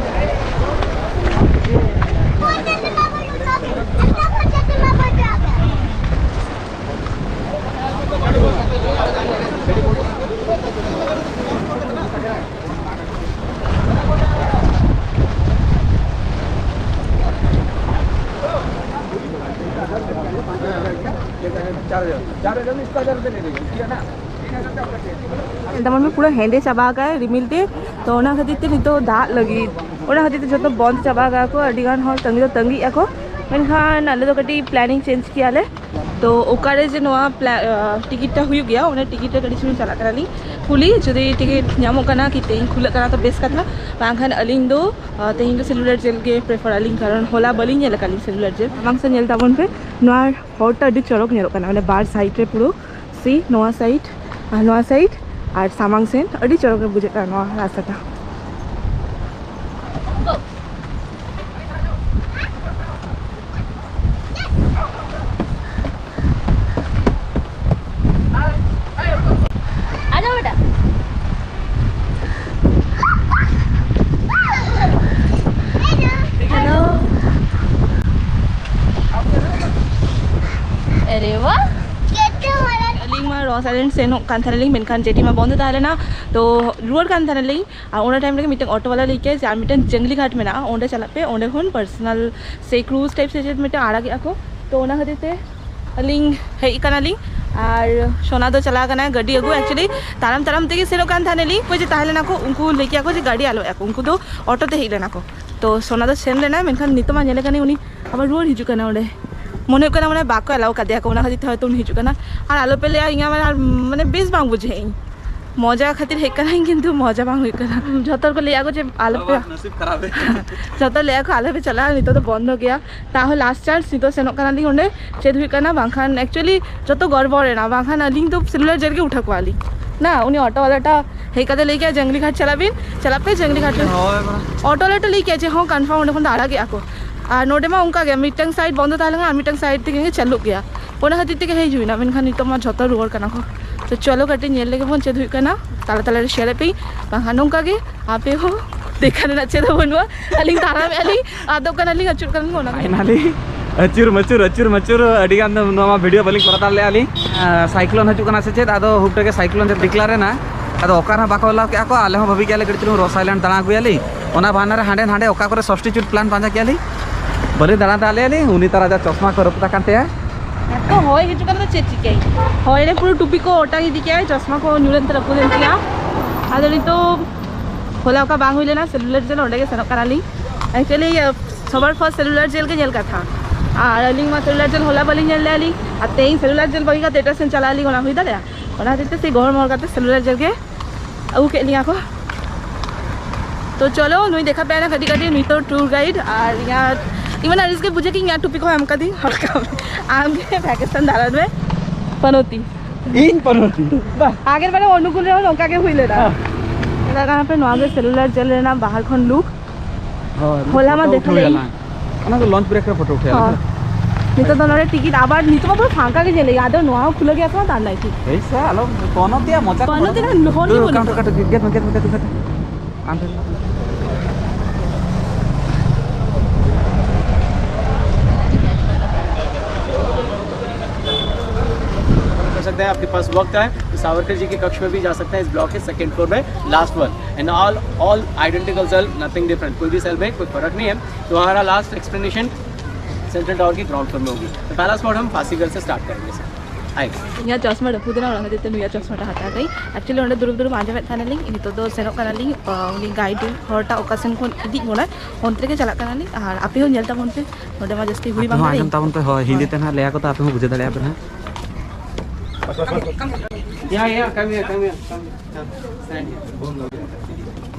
ᱛᱟᱨ ᱢᱟᱱᱮ ᱯᱩᱨᱟᱹ ᱦᱮᱸᱫᱮ ᱪᱟᱵᱟ ᱟᱠᱟᱫᱟᱭ ᱨᱤᱢᱤᱞ ᱛᱮ, ᱛᱚ ᱚᱱᱟ ᱠᱷᱟᱹᱛᱤᱨ ᱛᱮ ᱱᱤᱛᱚᱜ ᱫᱟᱜ ᱞᱟᱹᱜᱤᱫ, ᱚᱱᱟ ᱠᱷᱟᱹᱛᱤᱨ ᱛᱮ ᱡᱚᱛᱚ ᱵᱚᱱᱫ ᱪᱟᱵᱟ ᱟᱠᱟᱫᱟ ᱠᱚ᱾ ᱟᱹᱰᱤ ᱜᱟᱱ ᱦᱚᱲ ᱛᱟᱺᱜᱤ ᱫᱚ ᱛᱟᱺᱜᱤᱭᱮᱫᱼᱟ ᱠᱚ, ᱢᱮᱱᱠᱷᱟᱱ ᱟᱞᱮ ᱫᱚ ᱠᱟᱹᱴᱤᱡ ᱯᱞᱮᱱᱤᱝ ᱪᱮᱧᱡᱽ ᱠᱮᱭᱟᱞᱮ᱾ ᱛᱚ ᱚᱠᱟᱨᱮ ᱡᱮ ᱱᱚᱣᱟ ᱯᱞᱟ-, ᱟᱸ, ᱴᱤᱠᱤᱴ ᱴᱟ ᱦᱩᱭᱩᱜ ᱜᱮᱭᱟ, ᱚᱱᱟ ᱴᱤᱠᱤᱴ ᱨᱮ ᱠᱟᱹᱴᱤᱡ ᱥᱚᱢᱚᱭ ᱪᱟᱞᱟᱜ ᱠᱟᱱᱟᱞᱤᱧ ᱠᱩᱞᱤ, ᱡᱩᱫᱤ ᱴᱤᱠᱤᱴ ᱧᱟᱢᱚᱜ ᱠᱟᱱᱟ ᱠᱤ ᱛᱮᱦᱮᱧ ᱠᱷᱩᱞᱟᱹᱜ ᱠᱟᱱᱟ, ᱛᱚ ᱵᱮᱥ ᱠᱟᱛᱷᱟ᱾ ᱵᱟᱝᱠᱷᱟᱱ ᱟᱹᱞᱤᱧ ᱫᱚ, ᱟᱸ, ᱛᱮᱦᱮᱧ ᱫᱚ ᱥᱤᱞᱩᱞᱟᱨ ᱡᱮᱞ ᱜᱮ ᱯᱨᱮᱯᱷᱟᱨ ᱟᱹᱞᱤᱧ, ᱠᱟᱨᱚᱱ ᱦᱚᱞᱟ ᱵᱟᱹᱞᱤᱧ ᱧᱮᱞ ᱟᱠᱟᱫ ᱞᱤᱧ ᱥᱤᱞᱩᱞᱟᱨ ᱡᱮᱞ᱾ ᱢᱟᱲᱟᱝ ᱥᱮᱫ ᱧᱮᱞ ᱛᱟᱵᱚᱱ ᱯᱮ, ᱱᱚᱣᱟ ᱦᱚᱨ ᱴᱟ ᱟᱹᱰᱤ ᱪᱚᱨᱚᱠ ᱧᱮᱞᱚᱜ ᱠᱟᱱᱟ, ᱢᱟᱱᱮ ᱵᱟᱨ ᱥᱟᱭᱤᱰ ᱨᱮ ᱯᱩᱨᱟᱹ ᱥᱤ, ᱱᱚᱣᱟ ᱥᱟᱭᱤᱰ ᱟᱨ ᱱᱚᱣᱟ ᱥᱟᱭᱤᱰ ᱟᱨ ᱥᱟᱢᱟᱝ ᱥᱮᱱ ᱟᱹᱰᱤ ᱪᱚᱨᱚᱠ ᱜᱮ ᱵᱩᱡᱷᱟᱹᱜ ᱠᱟᱱᱟ ᱱᱚᱣᱟ ᱨᱟᱥᱛᱟ ᱴᱟ᱾ आ जाओ बेटा। हेलो। अरे वाह। ᱟᱹᱞᱤᱧ ᱢᱟ ᱨᱚᱥ ᱟᱭᱞᱮᱱᱰ ᱥᱮᱱᱚᱜ ᱠᱟᱱ ᱛᱟᱦᱮᱱᱟᱞᱤᱧ, ᱢᱮᱱᱠᱷᱟᱱ ᱡᱮᱴᱤ ᱢᱟ ᱵᱚᱱᱫᱚ ᱛᱟᱦᱮᱸ ᱞᱮᱱᱟ, ᱛᱚ ᱨᱩᱣᱟᱹᱲ ᱠᱟᱱ ᱛᱟᱦᱮᱱᱟᱞᱤᱧ᱾ ᱟᱨ ᱚᱱᱟ ᱴᱟᱭᱤᱢ ᱨᱮᱜᱮ ᱢᱤᱫᱴᱮᱱ ᱚᱴᱳ ᱵᱟᱞᱟ ᱞᱟᱹᱭ ᱠᱮᱫᱟ ᱡᱮ ᱟᱨ ᱢᱤᱫᱴᱮᱱ ᱡᱟᱝᱞᱤ ᱜᱷᱟᱴ ᱢᱮᱱᱟᱜᱼᱟ, ᱚᱸᱰᱮ ᱪᱟᱞᱟᱜ ᱯᱮ, ᱚᱸᱰᱮ ᱠᱷᱚᱱ ᱯᱟᱨᱥᱚᱱᱟᱞ ᱥᱮ ᱠᱨᱩᱡᱽ ᱴᱟᱭᱤᱯ ᱥᱮ ᱪᱮᱫ ᱢᱤᱫᱴᱮᱱ ᱟᱲᱟᱜᱮᱜᱼᱟ ᱠᱚ᱾ ᱛᱚ ᱚᱱᱟ ᱠᱷᱟᱹᱛᱤᱨ ᱛᱮ ᱟᱹᱞᱤᱧ ᱦᱮᱡ ᱠᱟᱱᱟᱞᱤᱧ᱾ ᱟᱨ ᱥᱳᱱᱟ ᱫᱚ ᱪᱟᱞᱟᱣ ᱠᱟᱱᱟᱭ ᱜᱟᱹᱰᱤ ᱟᱹᱜᱩ᱾ ᱮᱠᱪᱩᱭᱮᱞᱤ ᱛᱟᱲᱟᱢ ᱛᱟᱲᱟᱢ ᱛᱮᱜᱮ ᱥᱮᱱᱚᱜ ᱠᱟᱱ ᱛᱟᱦᱮᱱᱟᱞᱤᱧ᱾ ᱚᱠᱚᱭ ᱡᱮ ᱛᱟᱦᱮᱸ ᱞᱮᱱᱟ ᱠᱚ, ᱩᱱᱠᱩ ᱞᱟᱹᱭ ᱠᱮᱜᱼᱟ ᱠᱚ ᱡᱮ ᱜᱟᱹᱰᱤ ᱟᱞᱚ ᱟᱹᱜᱩ, ᱩᱱᱠᱩ ᱫᱚ ᱚᱴᱳ ᱛᱮ ᱦᱮᱡ ᱞᱮᱱᱟ ᱠᱚ᱾ ᱛᱚ ᱥᱳᱱᱟ ᱫᱚ ᱥᱮᱱ ᱞᱮᱱᱟᱭ, ᱢᱮᱱᱠᱷᱟᱱ ᱱᱤᱛᱚᱜ ᱢᱟ ᱧᱮᱞᱮ ᱠᱟᱹᱱᱟᱹᱧ ᱩᱱᱤ ᱟᱵᱟᱨ ᱨᱩᱣᱟᱹᱲ ᱦᱤᱡᱩᱜ ᱠᱟᱱᱟ ᱚᱸᱰᱮ᱾ ᱢᱚᱱᱮ ᱦᱩᱭᱩᱜ ᱠᱟᱱᱟ ᱢᱟᱱᱮ ᱵᱟᱠᱚ ᱮᱞᱟᱣ ᱠᱟᱫᱮᱭᱟ ᱠᱚ, ᱚᱱᱟ ᱠᱷᱟᱹᱛᱤᱨ ᱛᱮ ᱦᱚᱭᱛᱳ ᱩᱱᱤ ᱦᱤᱡᱩᱜ ᱠᱟᱱᱟ᱾ ᱟᱨ ᱟᱞᱚᱯᱮ ᱞᱟᱹᱭᱟ ᱤᱧᱟᱹᱜ ᱢᱟᱱᱮ, ᱟᱨ ᱢᱟᱱᱮ ᱵᱮᱥ ᱵᱟᱝ ᱵᱩᱡᱷᱟᱹᱜ ᱤᱧ, ᱢᱚᱡᱟ ᱠᱷᱟᱹᱛᱤᱨ ᱦᱮᱡ ᱠᱟᱱᱟᱧ ᱠᱤᱱᱛᱩ ᱢᱚᱡᱟ ᱵᱟᱝ ᱦᱩᱭᱩᱜ ᱠᱟᱱᱟ᱾ ᱡᱷᱚᱛᱚ ᱦᱚᱲ ᱠᱚ ᱞᱟᱹᱭᱟ ᱠᱚ ᱡᱮ ᱟᱞᱚᱯᱮ ᱱᱟᱥᱤᱵ ᱠᱷᱟᱨᱟᱯ ᱦᱮ᱾ ᱡᱷᱚᱛᱚ ᱞᱟᱹᱭᱟ ᱠᱚ ᱟᱞᱚᱯᱮ ᱪᱟᱞᱟᱜᱼᱟ, ᱱᱤᱛᱚᱜ ᱫᱚ ᱵᱚᱱᱫᱚ ᱜᱮᱭᱟ᱾ ᱛᱟᱦᱚᱸ ᱞᱟᱥᱴ ᱪᱟᱱᱥ, ᱱᱤᱛᱚᱜ ᱥᱮᱱᱚᱜ ᱠᱟᱱᱟᱞᱤᱧ ᱚᱸᱰᱮ᱾ ᱪᱮᱫ ᱦᱩᱭᱩᱜ ᱠᱟᱱᱟ, ᱵᱟᱝᱠᱷᱟᱱ actually ᱡᱚᱛᱚ ᱜᱚᱲᱵᱚᱲ ᱮᱱᱟ, ᱵᱟᱝᱠᱷᱟᱱ ᱟᱹᱞᱤᱧ ᱫᱚ ᱥᱮᱞᱩᱞᱟᱨ ᱡᱮᱞ ᱜᱮ ᱩᱴᱷᱟᱹ ᱠᱚᱣᱟᱞᱤᱧ ᱱᱟ᱾ ᱩᱱᱤ ᱚᱴᱳ ᱵᱟᱞᱟᱴᱟ ᱦᱮᱡ ᱠᱟᱛᱮ ᱞᱟᱹᱭ ᱠᱮᱜᱼᱟ, "ᱡᱟᱝᱞᱤ ᱜᱷᱟᱴ ᱪᱟᱞᱟᱜ ᱵᱤᱱ, ᱪᱟᱞᱟᱜ ᱯᱮ ᱡᱟᱝᱞᱤ ᱜᱷᱟᱴ ᱨᱮ᱾" ᱦᱳᱭ ᱢᱟ᱾ ᱚᱴᱳ ᱵᱟᱞᱟᱴᱟ ᱞᱟᱹᱭ ᱠᱮᱜᱼᱟ ᱡᱮ, "ᱦᱚᱸ, ᱠᱚᱱᱯᱷᱟᱨᱢ ᱚᱸᱰᱮ ᱠᱷᱚᱱ ᱫᱚ ᱟᱲᱟᱜᱮᱜᱼᱟ ᱠᱚ᱾" ᱟᱨ ᱱᱚᱰᱮ ᱢᱟ ᱚᱱᱠᱟ ᱜᱮ, ᱢᱤᱫᱴᱟᱝ ᱥᱟᱭᱤᱰ ᱵᱚᱱᱫᱚ ᱛᱟᱦᱮᱸ ᱞᱮᱱᱠᱷᱟᱱ ᱟᱨ ᱢᱤᱫᱴᱟᱝ ᱥᱟᱭᱤᱰ ᱛᱮᱜᱮ ᱪᱟᱹᱞᱩᱜ ᱜᱮᱭᱟ, ᱚᱱᱟ ᱠᱷᱟᱹᱛᱤᱨ ᱛᱮᱜᱮ ᱦᱮᱡ ᱦᱩᱭᱱᱟ᱾ ᱢᱮᱱᱠᱷᱟᱱ ᱱᱤᱛᱚᱜ ᱢᱟ ᱡᱷᱚᱛᱚ ᱨᱩᱣᱟᱹᱲ ᱠᱟᱱᱟ ᱠᱚ᱾ ᱛᱚ ᱪᱚᱞᱚ ᱠᱟᱹᱴᱤᱡ ᱧᱮᱞ ᱞᱮᱜᱮ ᱵᱚᱱ ᱪᱮᱫ ᱦᱩᱭᱩᱜ ᱠᱟᱱᱟ, ᱛᱟᱞᱟ ᱛᱟᱞᱟ ᱨᱮ ᱥᱮᱭᱟᱨ ᱟᱯᱮ, ᱵᱟᱝᱠᱷᱟᱱ ᱱᱚᱝᱠᱟ ᱜᱮ ᱟᱯᱮ ᱦᱚᱸ ᱫᱮᱠᱷᱟ ᱨᱮᱱᱟᱜ ᱪᱮᱫ ᱦᱚᱸ ᱵᱟᱹᱱᱩᱜᱼᱟ᱾ ᱟᱹᱞᱤᱧ ᱛᱟᱲᱟᱢᱮᱫᱼᱟ ᱞᱤᱧ, ᱟᱫᱚᱜ ᱠᱟᱱᱟᱞᱤᱧ, ᱟᱹᱪᱩᱨ ᱠᱟᱱᱟᱞᱤᱧ, ᱚᱱᱟ ᱠᱚ᱾ ᱯᱷᱟᱭᱱᱟᱞᱤ ᱟᱹᱪᱩᱨ ᱢᱟᱹᱪᱩᱨ, ᱟᱹᱪᱩᱨ ᱢᱟᱹᱪᱩᱨ, ᱟᱹᱰᱤ ᱜᱟᱱ ᱫᱚ ᱱᱚᱣᱟ ᱢᱟ ᱵᱷᱤᱰᱤᱭᱳ ᱵᱟᱹᱞᱤᱧ ᱠᱚᱨᱟᱣ ᱫᱟᱲᱮ ᱞᱮᱜᱼᱟ ᱞᱤᱧ᱾ ᱟᱨ ᱥᱟᱭᱠᱞᱳᱱ ᱦᱤᱡᱩᱜ ᱠᱟᱱᱟ ᱥᱮ ᱪᱮᱫ, ᱟᱫᱚ ᱦᱩᱴ ᱨᱮᱜᱮ ᱥᱟᱭᱠᱞᱳᱱ ᱰᱤᱠᱞᱟᱨ ᱮᱱᱟ᱾ ᱟᱫᱚ ᱚᱠᱟ ᱨᱮᱦᱚᱸ ᱵᱟᱠᱚ ᱮᱞᱟᱣ ᱠᱮᱜᱼᱟ ᱠᱚ, ᱟᱞᱮ ᱦᱚᱸ ᱵᱷᱟᱹᱵᱤ ᱠᱮᱜᱼᱟ ᱞᱮ ᱠᱟᱹᱴᱤᱡ ᱪᱩᱞᱩᱝ ᱨᱚᱥ ᱟᱭᱞᱮᱱᱰ ᱫᱟᱬᱟ ᱟᱹᱜᱩᱭᱟᱞᱤᱧ᱾ ᱚᱱᱟ ᱵᱟᱦᱟᱱᱟ ᱨᱮ ᱦᱟᱸᱰᱮ ᱱᱟᱰᱮ ᱚᱠᱟ ᱠᱚᱨᱮ ᱥᱟᱵᱥᱴᱤᱪᱩᱴ ᱯᱞᱟᱱ ᱯᱟᱸᱡᱟ ᱠᱮᱜᱼᱟ ᱞᱤᱧ, ᱵᱟᱹᱞᱤᱧ ᱫᱟᱬᱟ ᱫᱟᱲᱮᱭᱟᱜᱼᱟ ᱞᱤᱧ᱾ ᱩᱱᱤ ᱛᱟᱨᱟ ᱡᱟ ᱪᱚᱥᱢᱟ ᱠᱚ ᱨᱟᱹᱯᱩᱫ ᱟᱠᱟᱱ ᱛᱟᱭᱟ᱾ ᱮᱛᱚ ᱦᱚᱭ ᱦᱤᱡᱩᱜ ᱠᱟᱱᱟ ᱛᱚ ᱪᱮᱫ ᱪᱤᱠᱟᱹᱭ? ᱦᱚᱭ ᱨᱮ ᱯᱩᱨᱟᱹ ᱴᱩᱯᱤ ᱠᱚ ᱚᱴᱟᱝ ᱤᱫᱤ ᱠᱮᱜᱼᱟᱭ, ᱪᱚᱥᱢᱟ ᱠᱚ ᱧᱩᱨ ᱮᱱ ᱛᱮ ᱨᱟᱹᱯᱩᱫ ᱮᱱ ᱛᱤᱧᱟ᱾ ᱟᱫᱚ ᱱᱤᱛᱚᱜ ᱦᱚᱞᱟ ᱚᱠᱟ ᱵᱟᱝ ᱦᱩᱭ ᱞᱮᱱᱟ, ᱥᱮᱞᱩᱞᱟᱨ ᱡᱮᱞ ᱚᱸᱰᱮ ᱜᱮ ᱥᱮᱱᱚᱜ ᱠᱟᱱᱟᱞᱤᱧ᱾ Actually, ᱤᱭᱟᱹ, ᱥᱚᱵᱟᱨ ᱯᱷᱟᱨᱥᱴ ᱥᱮᱞᱩᱞᱟᱨ ᱡᱮᱞ ᱜᱮ ᱧᱮᱞ ᱠᱟᱛᱷᱟ, ᱟᱨ ᱟᱹᱞᱤᱧ ᱢᱟ ᱥᱮᱞᱩᱞᱟᱨ ᱡᱮᱞ ᱦᱚᱞᱟ ᱵᱟᱹᱞᱤᱧ ᱧᱮᱞ ᱞᱮᱜᱼᱟ ᱞᱤᱧ, ᱟᱨ ᱛᱮᱦᱮᱧ ᱥᱮᱞᱩᱞᱟᱨ ᱡᱮᱞ ᱵᱟᱹᱜᱤ ᱠᱟᱛᱮ ᱮᱴᱟᱜ ᱥᱮᱱ ᱪᱟᱞᱟᱜ ᱟᱹᱞᱤᱧ, ᱚᱱᱟ ᱦᱩᱭ ᱫᱟᱲᱮᱭᱟᱜᱼᱟ? ᱚᱱᱟ ᱠᱷᱟᱹᱛᱤᱨ ᱛᱮ ᱥᱮ ᱜᱚᱲ ᱢᱚᱲ ᱠᱟᱛᱮ ᱥᱮᱞᱩᱞᱟᱨ ᱡᱮᱞ ᱜᱮ ᱟᱹᱜᱩ ᱠᱮᱫ ᱞᱤᱧᱟ ᱠᱚ᱾ ᱛᱚ ᱪᱚᱞᱚ, ᱱᱩᱭ ᱫᱮᱠᱷᱟ ᱯᱮ ᱱᱟ ᱠᱟᱹᱴᱤᱡ ᱠᱟᱹᱴᱤᱡ, ᱱᱩᱭ ᱛᱚ ᱴᱩᱨ ᱜᱟᱭᱤᱰ, ᱟᱨ ᱤᱧᱟᱹᱜ ᱤᱧ ᱢᱟᱱᱮ ᱟᱹᱲᱤᱥ ᱜᱮ ᱵᱩᱡᱷᱟᱹᱜ ᱠᱤ ᱤᱧᱟᱹᱜ ᱴᱩᱯᱤ ᱠᱚᱦᱚᱸ ᱮᱢ ᱠᱟᱫᱤᱧ ᱦᱚᱲ ᱠᱟᱢ᱾ ᱟᱢ ᱜᱮ ᱵᱷᱮᱠᱮᱥᱚᱱ ᱫᱟᱬᱟᱱ ᱢᱮ, ᱯᱟᱱᱚᱛᱤ᱾ ᱤᱧ ᱯᱟᱱᱚᱛᱤ? ᱵᱟ᱾ ᱟᱜᱮᱨ ᱵᱟᱨᱮ ᱚᱱᱩᱜᱩᱞ ᱨᱮᱦᱚᱸ ᱱᱚᱝᱠᱟ ᱜᱮ ᱦᱩᱭ ᱞᱮᱱᱟ᱾ ᱦᱮᱸ᱾ ᱫᱟᱫᱟ ᱠᱟᱱᱟ ᱯᱮ, ᱱᱚᱣᱟ ᱜᱮ ᱥᱮᱞᱩᱞᱟᱨ ᱡᱮᱞ ᱨᱮᱱᱟᱜ ᱵᱟᱦᱟᱨ ᱠᱷᱚᱱ ᱞᱩᱠ᱾ ᱦᱳᱭ, ᱦᱚᱞᱟ ᱢᱟ ᱯᱷᱳᱴᱳ ᱫᱮᱠᱷᱟ ᱩᱴᱷᱟᱹᱣ ᱞᱮᱫ ᱭᱟᱞᱟᱝ᱾ ᱚᱱᱟ ᱫᱚ ᱞᱚᱧᱪ ᱵᱨᱮᱠ ᱨᱮ ᱯᱷᱳᱴᱳ ᱩᱴᱷᱟᱹᱣ ᱦᱚᱸ᱾ ᱭᱟᱞᱟᱝ᱾ ᱱᱤᱛᱚᱜ ᱫᱚ ᱱᱚᱰᱮ ᱴᱤᱠᱤᱴ ᱟᱵᱟᱨ ᱱᱤᱛᱚᱜ ᱢᱟ ᱯᱩᱨᱟᱹ ᱯᱷᱟᱸᱠᱟ ᱜᱮ ᱧᱮᱞ ᱦᱩᱭᱩᱜᱼᱟ, ᱟᱫᱚ ᱱᱚᱣᱟ ᱦᱚᱸ ᱠᱷᱩᱞᱟᱹᱣ ᱜᱮᱭᱟ ᱥᱮ ᱵᱟᱝ ᱛᱟᱨ ᱱᱟᱭ ᱴᱷᱤᱠ᱾ ᱮᱭ ᱥᱮ ᱟᱞᱚ ᱯᱚᱱᱚᱛᱤᱭᱟ ᱢᱚᱪᱟ ᱠᱚ ᱯᱚᱱᱚᱛᱤᱭᱟ ᱵᱚᱲᱚ ᱦᱚᱲ ᱜᱮ ᱫᱩᱨ ᱵᱟᱹᱱᱩᱜ ᱠᱟᱱ ᱠᱚᱣᱟ᱾ ᱠᱟᱹᱴᱤᱡ ᱜᱮᱫ ᱢᱮ, ᱜᱮᱫ ᱢᱮ, ᱜᱮᱫ ᱢᱮ, ᱜᱮᱫ ᱢᱮ᱾ ᱟᱢ ᱴᱷᱮᱱ᱾ कर सकते हैं, आपके पास वक्त है तो सावरकर जी के कक्ष में भी जा सकते हैं। इस ब्लॉक के सेकंड फ्लोर में, last one, and all all identical cell, nothing different। कोई भी सेल में कोई फर्क नहीं है। तो हमारा लास्ट एक्सप्लेनेशन सेंट्रल टावर की ग्राउंड फ्लोर में होगी। तो पहला स्पॉट हम फांसी घर से स्टार्ट करेंगे सर। ᱤᱧᱟᱹᱜ ᱪᱚᱥᱢᱟ ᱨᱟᱹᱯᱩᱫ ᱮᱱᱟ, ᱚᱱᱟ ᱠᱷᱟᱹᱛᱤᱨ ᱛᱮ ᱱᱩᱭᱟᱜ ᱪᱚᱥᱢᱟᱴᱟ ᱦᱟᱛᱟᱣ ᱠᱟᱹᱧ᱾ Actually, ᱚᱸᱰᱮ ᱫᱩᱲᱩᱵ ᱫᱩᱲᱩᱵ ᱟᱸᱡᱚᱢᱮᱫ ᱛᱟᱦᱮᱱᱟᱞᱤᱧ, ᱱᱤᱛᱚᱜ ᱫᱚ ᱥᱮᱱᱚᱜ ᱠᱟᱱᱟᱞᱤᱧ᱾ ᱟᱸ, ᱩᱱᱤ ᱜᱟᱭᱤᱰ ᱦᱚᱲᱴᱟᱜ ᱚᱠᱟ ᱥᱮᱱ ᱠᱷᱚᱱ ᱤᱫᱤ ᱵᱚᱱᱟᱭ, ᱚᱱᱛᱮ ᱨᱮᱜᱮ ᱪᱟᱞᱟᱜ ᱠᱟᱱᱟᱞᱤᱧ᱾ ᱟᱨ ᱟᱯᱮ ᱦᱚᱸ ᱧᱮᱞ ᱛᱟᱵᱚᱱ ᱯᱮ, ᱱᱚᱸᱰᱮ ᱢᱟ ᱡᱟᱹᱥᱛᱤ ᱦᱩᱭ ᱟᱯᱮ ᱵᱟᱝ ᱦᱚᱸ ᱠᱟᱱᱟ᱾ ᱟᱸᱡᱚᱢ ᱛᱟᱵᱚᱱ ᱯᱮ, ᱦᱳᱭ, ᱦᱤᱱᱫᱤ ᱛᱮ ᱱᱟᱦᱟᱜ ᱞᱟᱹᱭᱟ ᱠᱚ ᱛᱚ, ᱟᱯᱮ ᱦᱚᱸ ᱵᱩᱡᱷᱟᱹᱣ ᱫᱟᱲᱮᱭᱟᱜᱼᱟ ᱯᱮ ᱱᱟᱦᱟᱜ᱾ Yeah, yeah, come here, come here, come here. Come, stand here.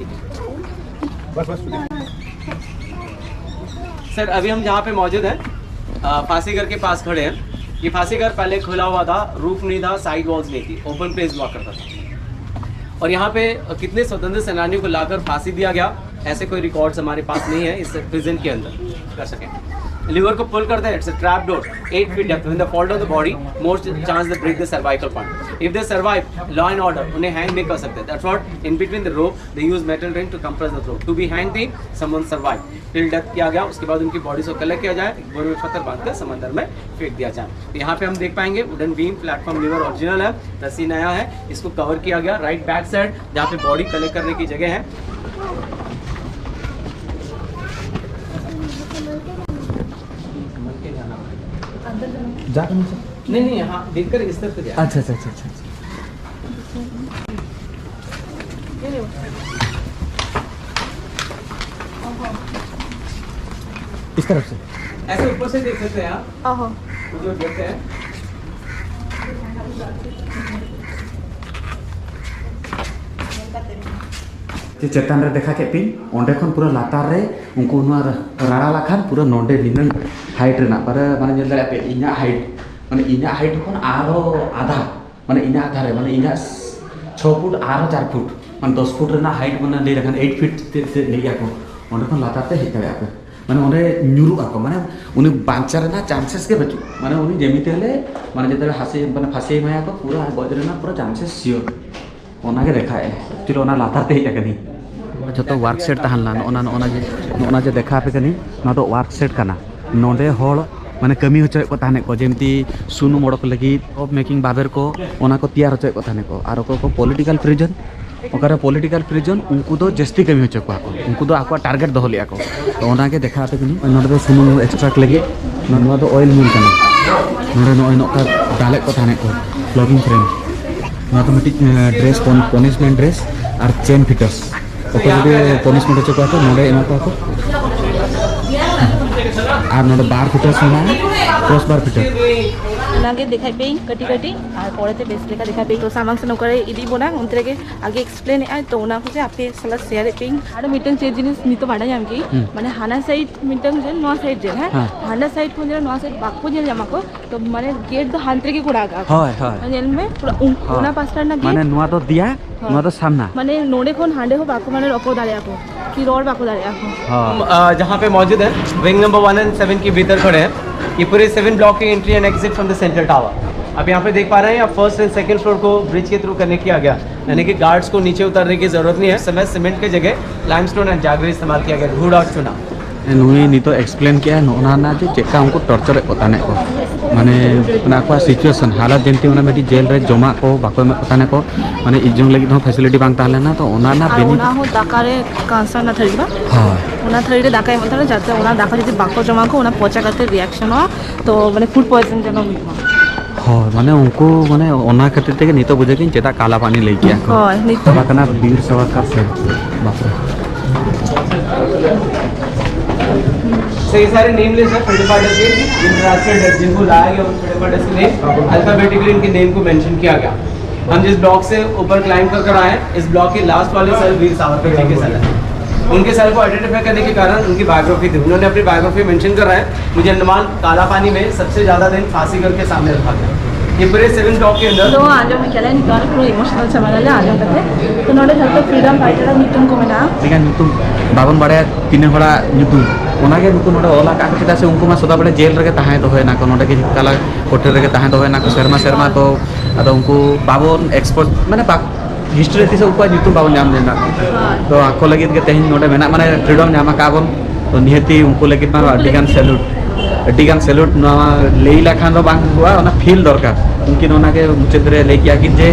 बस, बस। सर, अभी हम जहाँ पे मौजूद हैं, अ, फांसी घर के पास खड़े हैं। ये फांसी घर पहले खुला हुआ था, रूफ नहीं था, साइड वॉल्स नहीं थी, ओपन प्लेस हुआ करता था। और यहाँ पे कितने स्वतंत्र सेनानियों को लाकर फांसी दिया गया, ऐसे कोई रिकॉर्ड्स हमारे पास नहीं है इस प्रिजन के अंदर कर सके। लीवर को पुल करते हैं, it's a trap door, eight feet depth. When they fall down the body, more chance they break the cervical point. If they survive, law and order उन्हें हैंग नहीं कर सकते। That's what, in between the rope they use metal ring to compress the throat. To be hanged thing, someone survive till death किया गया। उसके बाद उनकी बॉडीज को कलेक्ट किया जाए, एक बोरे में पत्थर बांधकर समंदर में फेंक दिया जाए। तो यहाँ पे हम देख पाएंगे wooden beam, platform lever original है, रस्सी नया है, इसको कवर किया गया। राइट बैक साइड जहाँ पे बॉडी कलेक्ट करने की जगह है। जाके नीचे। नहीं, नहीं, हाँ, देखकर इस तरफ से जाए। अच्छा, अच्छा, अच्छा, अच्छा, अच्छा। इस तरफ से। ऐसे ऊपर से देख सकते हैं आप। ओहो। वो जो देखते हैं। ᱪᱮᱛᱟᱱ ᱨᱮ ᱫᱮᱠᱷᱟ ᱠᱮᱫ ᱯᱮ, ᱚᱸᱰᱮ ᱠᱷᱚᱱ ᱯᱩᱨᱟᱹ ᱞᱟᱛᱟᱨ ᱨᱮ ᱩᱱᱠᱩ ᱱᱚᱣᱟ ᱨᱟᱲᱟ ᱞᱟᱠᱷᱟᱱ ᱯᱩᱨᱟᱹ ᱱᱚᱰᱮ ᱱᱤᱱᱟᱹᱝ ᱦᱟᱭᱤᱴ ᱨᱮᱱᱟᱜ, ᱯᱩᱨᱟᱹ ᱢᱟᱱᱮ ᱧᱮᱞ ᱫᱟᱲᱮᱭᱟᱜ ᱯᱮ, ᱤᱧᱟᱹᱜ ᱦᱟᱭᱤᱴ, ᱢᱟᱱᱮ ᱤᱧᱟᱹᱜ ᱦᱟᱭᱤᱴ ᱠᱷᱚᱱ ᱟᱨᱦᱚᱸ ᱟᱫᱷᱟ, ᱢᱟᱱᱮ ᱤᱧᱟᱹᱜ ᱫᱷᱟᱨᱮ, ᱢᱟᱱᱮ ᱤᱧᱟᱹᱜ ᱪᱷᱚ ᱯᱷᱩᱴ ᱟᱨᱦᱚᱸ ᱪᱟᱨ ᱯᱷᱩᱴ, ᱢᱟᱱᱮ ᱫᱚᱥ ᱯᱷᱩᱴ ᱨᱮᱱᱟᱜ ᱦᱟᱭᱤᱴ, ᱢᱟᱱᱮ ᱞᱟᱹᱭ ᱞᱮᱠᱷᱟᱱ ᱮᱭᱤᱴ ᱯᱷᱤᱴ ᱛᱮ, ᱛᱮ ᱞᱟᱹᱭ ᱜᱮᱭᱟ ᱠᱚ, ᱚᱸᱰᱮ ᱠᱷᱚᱱ ᱞᱟᱛᱟᱨ ᱛᱮ ᱦᱮᱡ ᱫᱟᱲᱮᱭᱟᱜᱼᱟ ᱯᱮ᱾ ᱢᱟᱱᱮ ᱚᱸᱰᱮ ᱧᱩᱨᱩᱜ ᱟᱠᱚ, ᱢᱟᱱᱮ ᱩᱱᱤ ᱵᱟᱧᱪᱟᱣ ᱨᱮᱱᱟᱜ ᱪᱟᱱᱥᱮᱥ ᱜᱮ ᱵᱟᱹᱪᱩᱜ᱾ ᱢᱟᱱᱮ ᱩᱱᱤ ᱡᱮᱢᱱᱤ ᱛᱮ ᱞᱮ, ᱢᱟᱱᱮ ᱡᱮᱛᱮ ᱦᱟᱹᱥᱤ, ᱢᱟᱱᱮ ᱯᱷᱟᱸᱥᱤ ᱮᱢᱟᱭᱟ ᱠᱚ, ᱯᱩᱨᱟᱹ ᱜᱚᱡ ᱨᱮᱱᱟᱜ ᱯᱩᱨᱟᱹ ᱪᱟᱱᱥᱮᱥ ᱥᱤᱭᱳᱨ᱾ ᱚᱱᱟᱜᱮ ᱫᱮᱠᱷᱟᱜᱼᱟ᱾ ᱮᱠᱪᱩᱭᱮᱞᱤ ᱚᱱᱟ ᱞᱟᱛᱟᱨ ᱛᱮ ᱦᱮᱡ ᱟᱠᱟᱱᱟᱹᱧ᱾ ᱡᱚᱛᱚ ᱣᱟᱨᱠ ᱥᱮᱴ ᱛᱟᱦᱮᱸ ᱞᱮᱱᱟ᱾ ᱱᱚᱜᱼᱚ ᱱᱟ, ᱱᱚᱜᱼᱚ ᱱᱟ ᱡᱮ, ᱱᱚᱜᱼᱚ ᱱᱟ ᱡᱮ ᱫᱮᱠᱷᱟᱣ ᱟᱯᱮ ᱠᱟᱹᱱᱟᱹᱧ, ᱱᱚᱣᱟ ᱫᱚ ᱣᱟᱨᱠ ᱥᱮᱴ ᱠᱟᱱᱟ᱾ ᱱᱚᱰᱮ ᱦᱚᱲ ᱢᱟᱱᱮ ᱠᱟᱹᱢᱤ ᱦᱚᱪᱚᱭᱮᱫ ᱠᱚ ᱛᱟᱦᱮᱱ ᱠᱚ, ᱡᱮᱢᱛᱤ ᱥᱩᱱᱩᱢ ᱚᱰᱚᱠ ᱞᱟᱹᱜᱤᱫ, ᱥᱳᱯ ᱢᱮᱠᱤᱝ ᱵᱟᱵᱮᱨ ᱠᱚ, ᱚᱱᱟ ᱠᱚ ᱛᱮᱭᱟᱨ ᱦᱚᱪᱚᱭᱮᱫ ᱠᱚ ᱛᱟᱦᱮᱱ ᱠᱚ᱾ ᱟᱨ ᱚᱠᱚᱭ ᱠᱚ ᱯᱚᱞᱤᱴᱤᱠᱟᱞ ᱯᱨᱤᱡᱚᱱ, ᱚᱠᱟᱨᱮ ᱯᱚᱞᱤᱴᱤᱠᱟᱞ ᱯᱨᱤᱡᱚᱱ, ᱩᱱᱠᱩ ᱫᱚ ᱡᱟᱹᱥᱛᱤ ᱠᱟᱹᱢᱤ ᱦᱚᱪᱚ ᱠᱚᱣᱟ ᱠᱚ, ᱩᱱᱠᱩ ᱫᱚ ᱟᱠᱚᱣᱟᱜ ᱴᱟᱨᱜᱮᱴ ᱫᱚᱦᱚ ᱞᱮᱫᱼᱟ ᱠᱚ᱾ ᱛᱚ ᱚᱱᱟᱜᱮ ᱫᱮᱠᱷᱟᱣ ᱟᱯᱮ ᱠᱟᱹᱱᱟᱹᱧ᱾ ᱱᱚᱰᱮ ᱫᱚ ᱥᱩᱱᱩᱢ ᱮᱠᱥᱴᱨᱟᱠᱴ ᱞᱟᱹᱜᱤᱫ, ᱱᱚᱣᱟ ᱫᱚ ᱚᱭᱮᱞ ᱢᱤᱞ ᱠᱟᱱᱟ᱾ ᱱᱚᱰᱮ ᱱᱚᱜᱼᱚᱭ ᱱᱚᱝᱠᱟ ᱫᱟᱞᱮᱫ ᱠᱚ ᱛᱟᱦᱮᱸᱫ ᱠᱚ, flogging frame᱾ ᱱᱚᱣᱟ ᱫᱚ ᱢᱤᱫᱴᱤᱡ ᱰᱨᱮᱥ, ᱯᱚᱱᱤᱥᱢᱮᱱᱴ ᱰᱨᱮᱥ ᱟᱨ ᱪᱮᱱ ᱯᱷᱤᱴᱟᱨᱥ᱾ ᱚᱠᱚᱭ ᱡᱩᱫᱤ ᱯᱚᱱᱤᱥᱢᱮᱱᱴ ᱦᱚᱪᱚ ᱠᱚᱣᱟ ᱠᱚ, ᱱᱚᱰᱮ ᱮᱢᱟ ᱠᱚᱣᱟ ᱠᱚ᱾ ᱟᱨ ᱱᱚᱰᱮ ᱵᱟᱨ ᱯᱷᱤᱴᱟᱨᱥ ᱢᱮᱱᱟᱜᱼᱟ, ᱠᱨᱚᱥ ᱵᱟᱨ ᱯᱷᱤᱴᱟᱨ᱾ ᱚᱱᱟᱜᱮ ᱫᱮᱠᱷᱟᱭ ᱯᱮᱭᱟᱹᱧ ᱠᱟᱹᱴᱤᱡ ᱠᱟᱹᱴᱤᱡ, ᱟᱨ ᱯᱚᱨᱮᱛᱮ ᱵᱮᱥ ᱞᱮᱠᱟ ᱫᱮᱠᱷᱟᱭ ᱯᱮᱭᱟᱹᱧ᱾ ᱛᱚ ᱥᱟᱢᱟᱝ ᱥᱮᱱ ᱚᱠᱟᱨᱮ ᱤᱫᱤ ᱵᱚᱱᱟ, ᱚᱱᱛᱮ ᱨᱮᱜᱮ ᱟᱜᱮ ᱮᱠᱥᱯᱞᱮᱱ ᱮᱫ ᱟᱭ, ᱛᱚ ᱚᱱᱟ ᱠᱚᱜᱮ ᱟᱯᱮ ᱥᱟᱞᱟᱜ ᱥᱮᱭᱟᱨ ᱮᱫ ᱯᱮᱭᱟᱹᱧ᱾ ᱟᱨ ᱢᱤᱫᱴᱟᱝ ᱪᱮᱫ ᱡᱤᱱᱤᱥ ᱱᱤᱛᱚᱜ ᱵᱟᱰᱟᱭ ᱧᱟᱢ ᱠᱮᱫᱟᱹᱧ, ᱦᱩᱸ᱾ ᱢᱟᱱᱮ ᱦᱟᱱᱟ ᱥᱟᱭᱤᱰ ᱢᱤᱫᱴᱟᱝ ᱡᱮᱞ, ᱱᱚᱣᱟ ᱥᱟᱭᱤᱰ ᱡᱮᱞ, ᱦᱮᱸ? ᱦᱮᱸ᱾ ᱦᱟᱱᱟ ᱥᱟᱭᱤᱰ ᱠᱷᱚᱱ ᱡᱮᱞ ᱱᱚᱣᱟ ᱥᱟᱭᱤᱰ ᱵᱟᱠᱚ ᱧᱮᱞ ᱧᱟᱢᱟ ᱠᱚ, ᱛᱚ ᱢᱟᱱᱮ ᱜᱮᱴ ᱫᱚ ᱦᱟᱱᱛᱮ ᱨᱮᱜᱮ ᱠᱚ ᱨᱟᱜᱟ᱾ ᱦᱳᱭ, ᱦᱳᱭ᱾ ᱧᱮᱞ ᱢᱮ, ᱯᱩᱨᱟᱹ ᱩᱱ-, ᱦᱳᱭ᱾ ᱚᱱᱟ ᱯᱟᱥᱴᱟ ᱨᱮᱱᱟᱜ ᱜᱮᱴ᱾ ᱢᱟᱱᱮ ᱱᱚᱣᱟ ᱫᱚ ᱫᱤᱭᱟ, ᱦᱳᱭ᱾ ᱱᱚᱣᱟ ᱫᱚ ᱥᱟᱢᱱᱟ᱾ ᱢᱟᱱᱮ ᱱᱚᱰᱮ ᱠᱷᱚᱱ ᱦᱟᱸᱰᱮ ᱦᱚᱸ ᱵᱟᱠᱚ, ᱢᱟᱱᱮ ᱨᱚᱯᱚᱲ ᱫᱟᱲᱮᱭᱟᱜᱼᱟ ᱠᱚ, ᱠᱤ ᱨᱚᱲ ᱵᱟᱠᱚ ᱫᱟᱲᱮᱭᱟᱜᱼᱟ ᱠᱚ᱾ हाँ। हम, अ, जहाँ पे मौजूद हैं, wing number one and seven के भीतर खड़े हैं। ये पूरे सेवन ब्लॉक की entry and exit from the central tower. आप यहाँ पे देख पा रहे हैं, यहाँ फर्स्ट एंड सेकंड फ्लोर को ब्रिज के थ्रू कनेक्ट किया गया, यानी कि गार्ड्स को नीचे उतरने की जरूरत नहीं है। समय सीमेंट की जगह लाइमस्टोन एंड जागरी इस्तेमाल किया गया, घूड़ा और चुना। ᱱᱩᱭ ᱱᱤᱛᱚᱜ ᱮᱠᱥᱯᱞᱮᱱ ᱠᱮᱜᱼᱟ ᱱᱚᱜᱼᱚ ᱱᱟ ᱨᱮᱱᱟᱜ ᱡᱮ ᱪᱮᱫ ᱞᱮᱠᱟ ᱩᱱᱠᱩ ᱴᱚᱨᱪᱟᱨᱮᱫ ᱠᱚ ᱛᱟᱦᱮᱸᱫ ᱠᱚ, ᱢᱟᱱᱮ ᱚᱱᱟ ᱟᱠᱚᱣᱟᱜ ᱥᱤᱪᱩᱭᱮᱥᱚᱱ ᱦᱟᱞᱟᱛ ᱡᱮᱱᱛᱮ ᱚᱱᱟ ᱢᱤᱫᱴᱤᱡ ᱡᱮᱞ ᱨᱮ ᱡᱚᱢᱟᱜ ᱠᱚ ᱵᱟᱠᱚ ᱮᱢᱚᱜ ᱠᱚ ᱛᱟᱦᱮᱸᱫ ᱠᱚ, ᱢᱟᱱᱮ ᱤᱡ ᱡᱚᱝ ᱞᱟᱹᱜᱤᱫ ᱦᱚᱸ ᱯᱷᱮᱥᱤᱞᱤᱴᱤ ᱵᱟᱝ ᱛᱟᱦᱮᱸ ᱞᱮᱱᱟ, ᱛᱚ ᱚᱱᱟ ᱨᱮᱱᱟᱜ ᱟᱨ ᱵᱮᱱᱤ- ᱚᱱᱟ ᱦᱚᱸ ᱫᱟᱠᱟ ᱨᱮ ᱠᱟᱸᱥᱟ ᱨᱮᱱᱟᱜ ᱛᱷᱟᱹᱨᱤ ᱵᱟᱝ? ᱦᱳᱭ᱾ ᱚᱱᱟ ᱛᱷᱟᱹᱨᱤ ᱨᱮ ᱫᱟᱠᱟᱭ ᱮᱢᱚᱜ ᱛᱟᱦᱮᱱᱟ, ᱡᱟᱛᱮ ᱚᱱᱟ ᱫᱟᱠᱟ ᱡᱩᱫᱤ ᱵᱟᱠᱚ ᱡᱚᱢᱟ ᱠᱚ, ᱚᱱᱟ ᱯᱚᱪᱟ ᱠᱟᱛᱮ ᱨᱤᱭᱟᱠᱥᱚᱱᱚᱜᱼᱟ, ᱛᱚ ᱢᱟᱱᱮ ᱯᱷᱩᱰ ᱯᱚᱭᱡᱚᱱ ᱡᱮᱱᱚ ᱦᱩᱭᱩᱜ ᱢᱟ᱾ ᱦᱳᱭ, ᱢᱟᱱᱮ ᱩᱱᱠᱩ, ᱢᱟᱱᱮ ᱚᱱᱟ ᱠᱷᱟᱹᱛᱤᱨ ᱛᱮᱜᱮ ᱱᱤᱛᱚᱜ ᱵᱩᱡᱷᱟᱹᱜ ᱠᱟᱱᱟ ᱪᱮᱫᱟᱜ ᱠᱟᱞᱟ ᱯᱟᱱᱤ ᱞᱟᱹᱭ ᱠᱮᱜᱼᱟ ᱠᱚ᱾ ᱦᱳᱭ, ᱱᱤᱛᱚᱜ ᱵᱟᱠᱷᱟᱱ ᱟᱨ ᱵᱤᱨ ᱥᱟᱵᱟᱨᱠᱟᱨ ᱥᱮ, ᱵᱟᱯᱨᱮ᱾ सर, ये सारे नेम लिस्ट है फ्रीडम फाइटर्स के, इंटरनेशनल डेथ, जिनको लाया गया उन फ्रीडम फाइटर्स के नेम, अल्फाबेटिकली इनके नेम को मेंशन किया गया। हम जिस ब्लॉक से ऊपर क्लाइंब कर कर आए हैं, इस ब्लॉक के लास्ट वाले सेल वीर सावरकर जी के सेल है। उनके सेल को आइडेंटिफाई करने के कारण उनकी बायोग्राफी थी, उन्होंने अपनी बायोग्राफी मेंशन कर रहे हैं। मुझे अनुमान काला पानी में सबसे ज्यादा दिन फांसी करके सामने रखा गया। ये पूरे सेवन ब्लॉक के अंदर तो आज हम क्या है, निकाल पूरा इमोशनल सामान ले आ जाओ करते। तो नोड़े जब तो फ्रीडम फाइटर ᱧᱩᱛᱩᱢ ᱠᱚ ᱢᱮᱱᱟᱜᱼᱟ᱾ ᱟᱹᱰᱤᱜᱟᱱ ᱧᱩᱛᱩᱢ ᱵᱟᱵᱚᱱ ᱵᱟᱲᱟᱭᱟ ᱛᱤᱱᱟᱹᱜ ᱦᱚᱲᱟᱜ ᱧᱩᱛᱩᱢ, ᱚᱱᱟᱜᱮ ᱱᱩᱠᱩ ᱱᱚᱰᱮ ᱚᱞ ᱟᱠᱟᱫ ᱠᱚ, ᱪᱮᱫᱟᱜ ᱥᱮ ᱩᱱᱠᱩ ᱢᱟ ᱥᱚᱫᱟ ᱵᱮᱲᱟ ᱡᱮᱞ ᱨᱮᱜᱮ ᱛᱟᱦᱮᱸ ᱫᱚᱦᱚᱭᱮᱱᱟ ᱠᱚ, ᱱᱚᱰᱮ ᱜᱮ ᱠᱟᱞᱟ ᱠᱳᱴᱮᱞ ᱨᱮᱜᱮ ᱛᱟᱦᱮᱸ ᱫᱚᱦᱚᱭᱮᱱᱟ ᱠᱚ ᱥᱮᱨᱢᱟ ᱥᱮᱨᱢᱟ᱾ ᱛᱚ ᱟᱫᱚ ᱩᱱᱠᱩ ᱵᱟᱵᱚᱱ ᱮᱠᱥᱯᱳᱡᱽ, ᱢᱟᱱᱮ ᱵᱟᱠ-, ᱦᱤᱥᱴᱨᱤ ᱛᱤᱥ ᱦᱚᱸ ᱩᱱᱠᱩᱣᱟᱜ ᱧᱩᱛᱩᱢ ᱵᱟᱵᱚᱱ ᱧᱟᱢ ᱞᱮᱱᱟ᱾ ᱛᱚ ᱟᱠᱚ ᱞᱟᱹᱜᱤᱫ ᱜᱮ ᱛᱮᱦᱮᱧ ᱱᱚᱰᱮ ᱢᱮᱱᱟᱜ, ᱢᱟᱱᱮ ᱯᱷᱨᱤᱰᱚᱢ ᱧᱟᱢ ᱟᱠᱟᱫ ᱵᱚᱱ, ᱛᱚ ᱱᱤᱦᱟᱹᱛᱤ ᱩᱱᱠᱩ ᱞᱟᱹᱜᱤᱫ ᱢᱟ ᱟᱹᱰᱤᱜᱟᱱ ᱥᱮᱞᱩᱴ, ᱟᱹᱰᱤᱜᱟᱱ ᱥᱮᱞᱩᱴ᱾ ᱱᱚᱣᱟ ᱞᱟᱹᱭ ᱞᱮᱠᱷᱟᱱ ᱫᱚ ᱵᱟᱝ ᱦᱩᱭᱩᱜᱼᱟ, ᱚᱱᱟ ᱯᱷᱤᱞ ᱫᱚᱨᱠᱟᱨ᱾ ᱩᱱᱠᱤᱱ ᱚᱱᱟᱜᱮ ᱢᱩᱪᱟᱹᱫ ᱨᱮ ᱞᱟᱹᱭ ᱠᱮᱜᱼᱟ ᱠᱤᱱ ᱡᱮ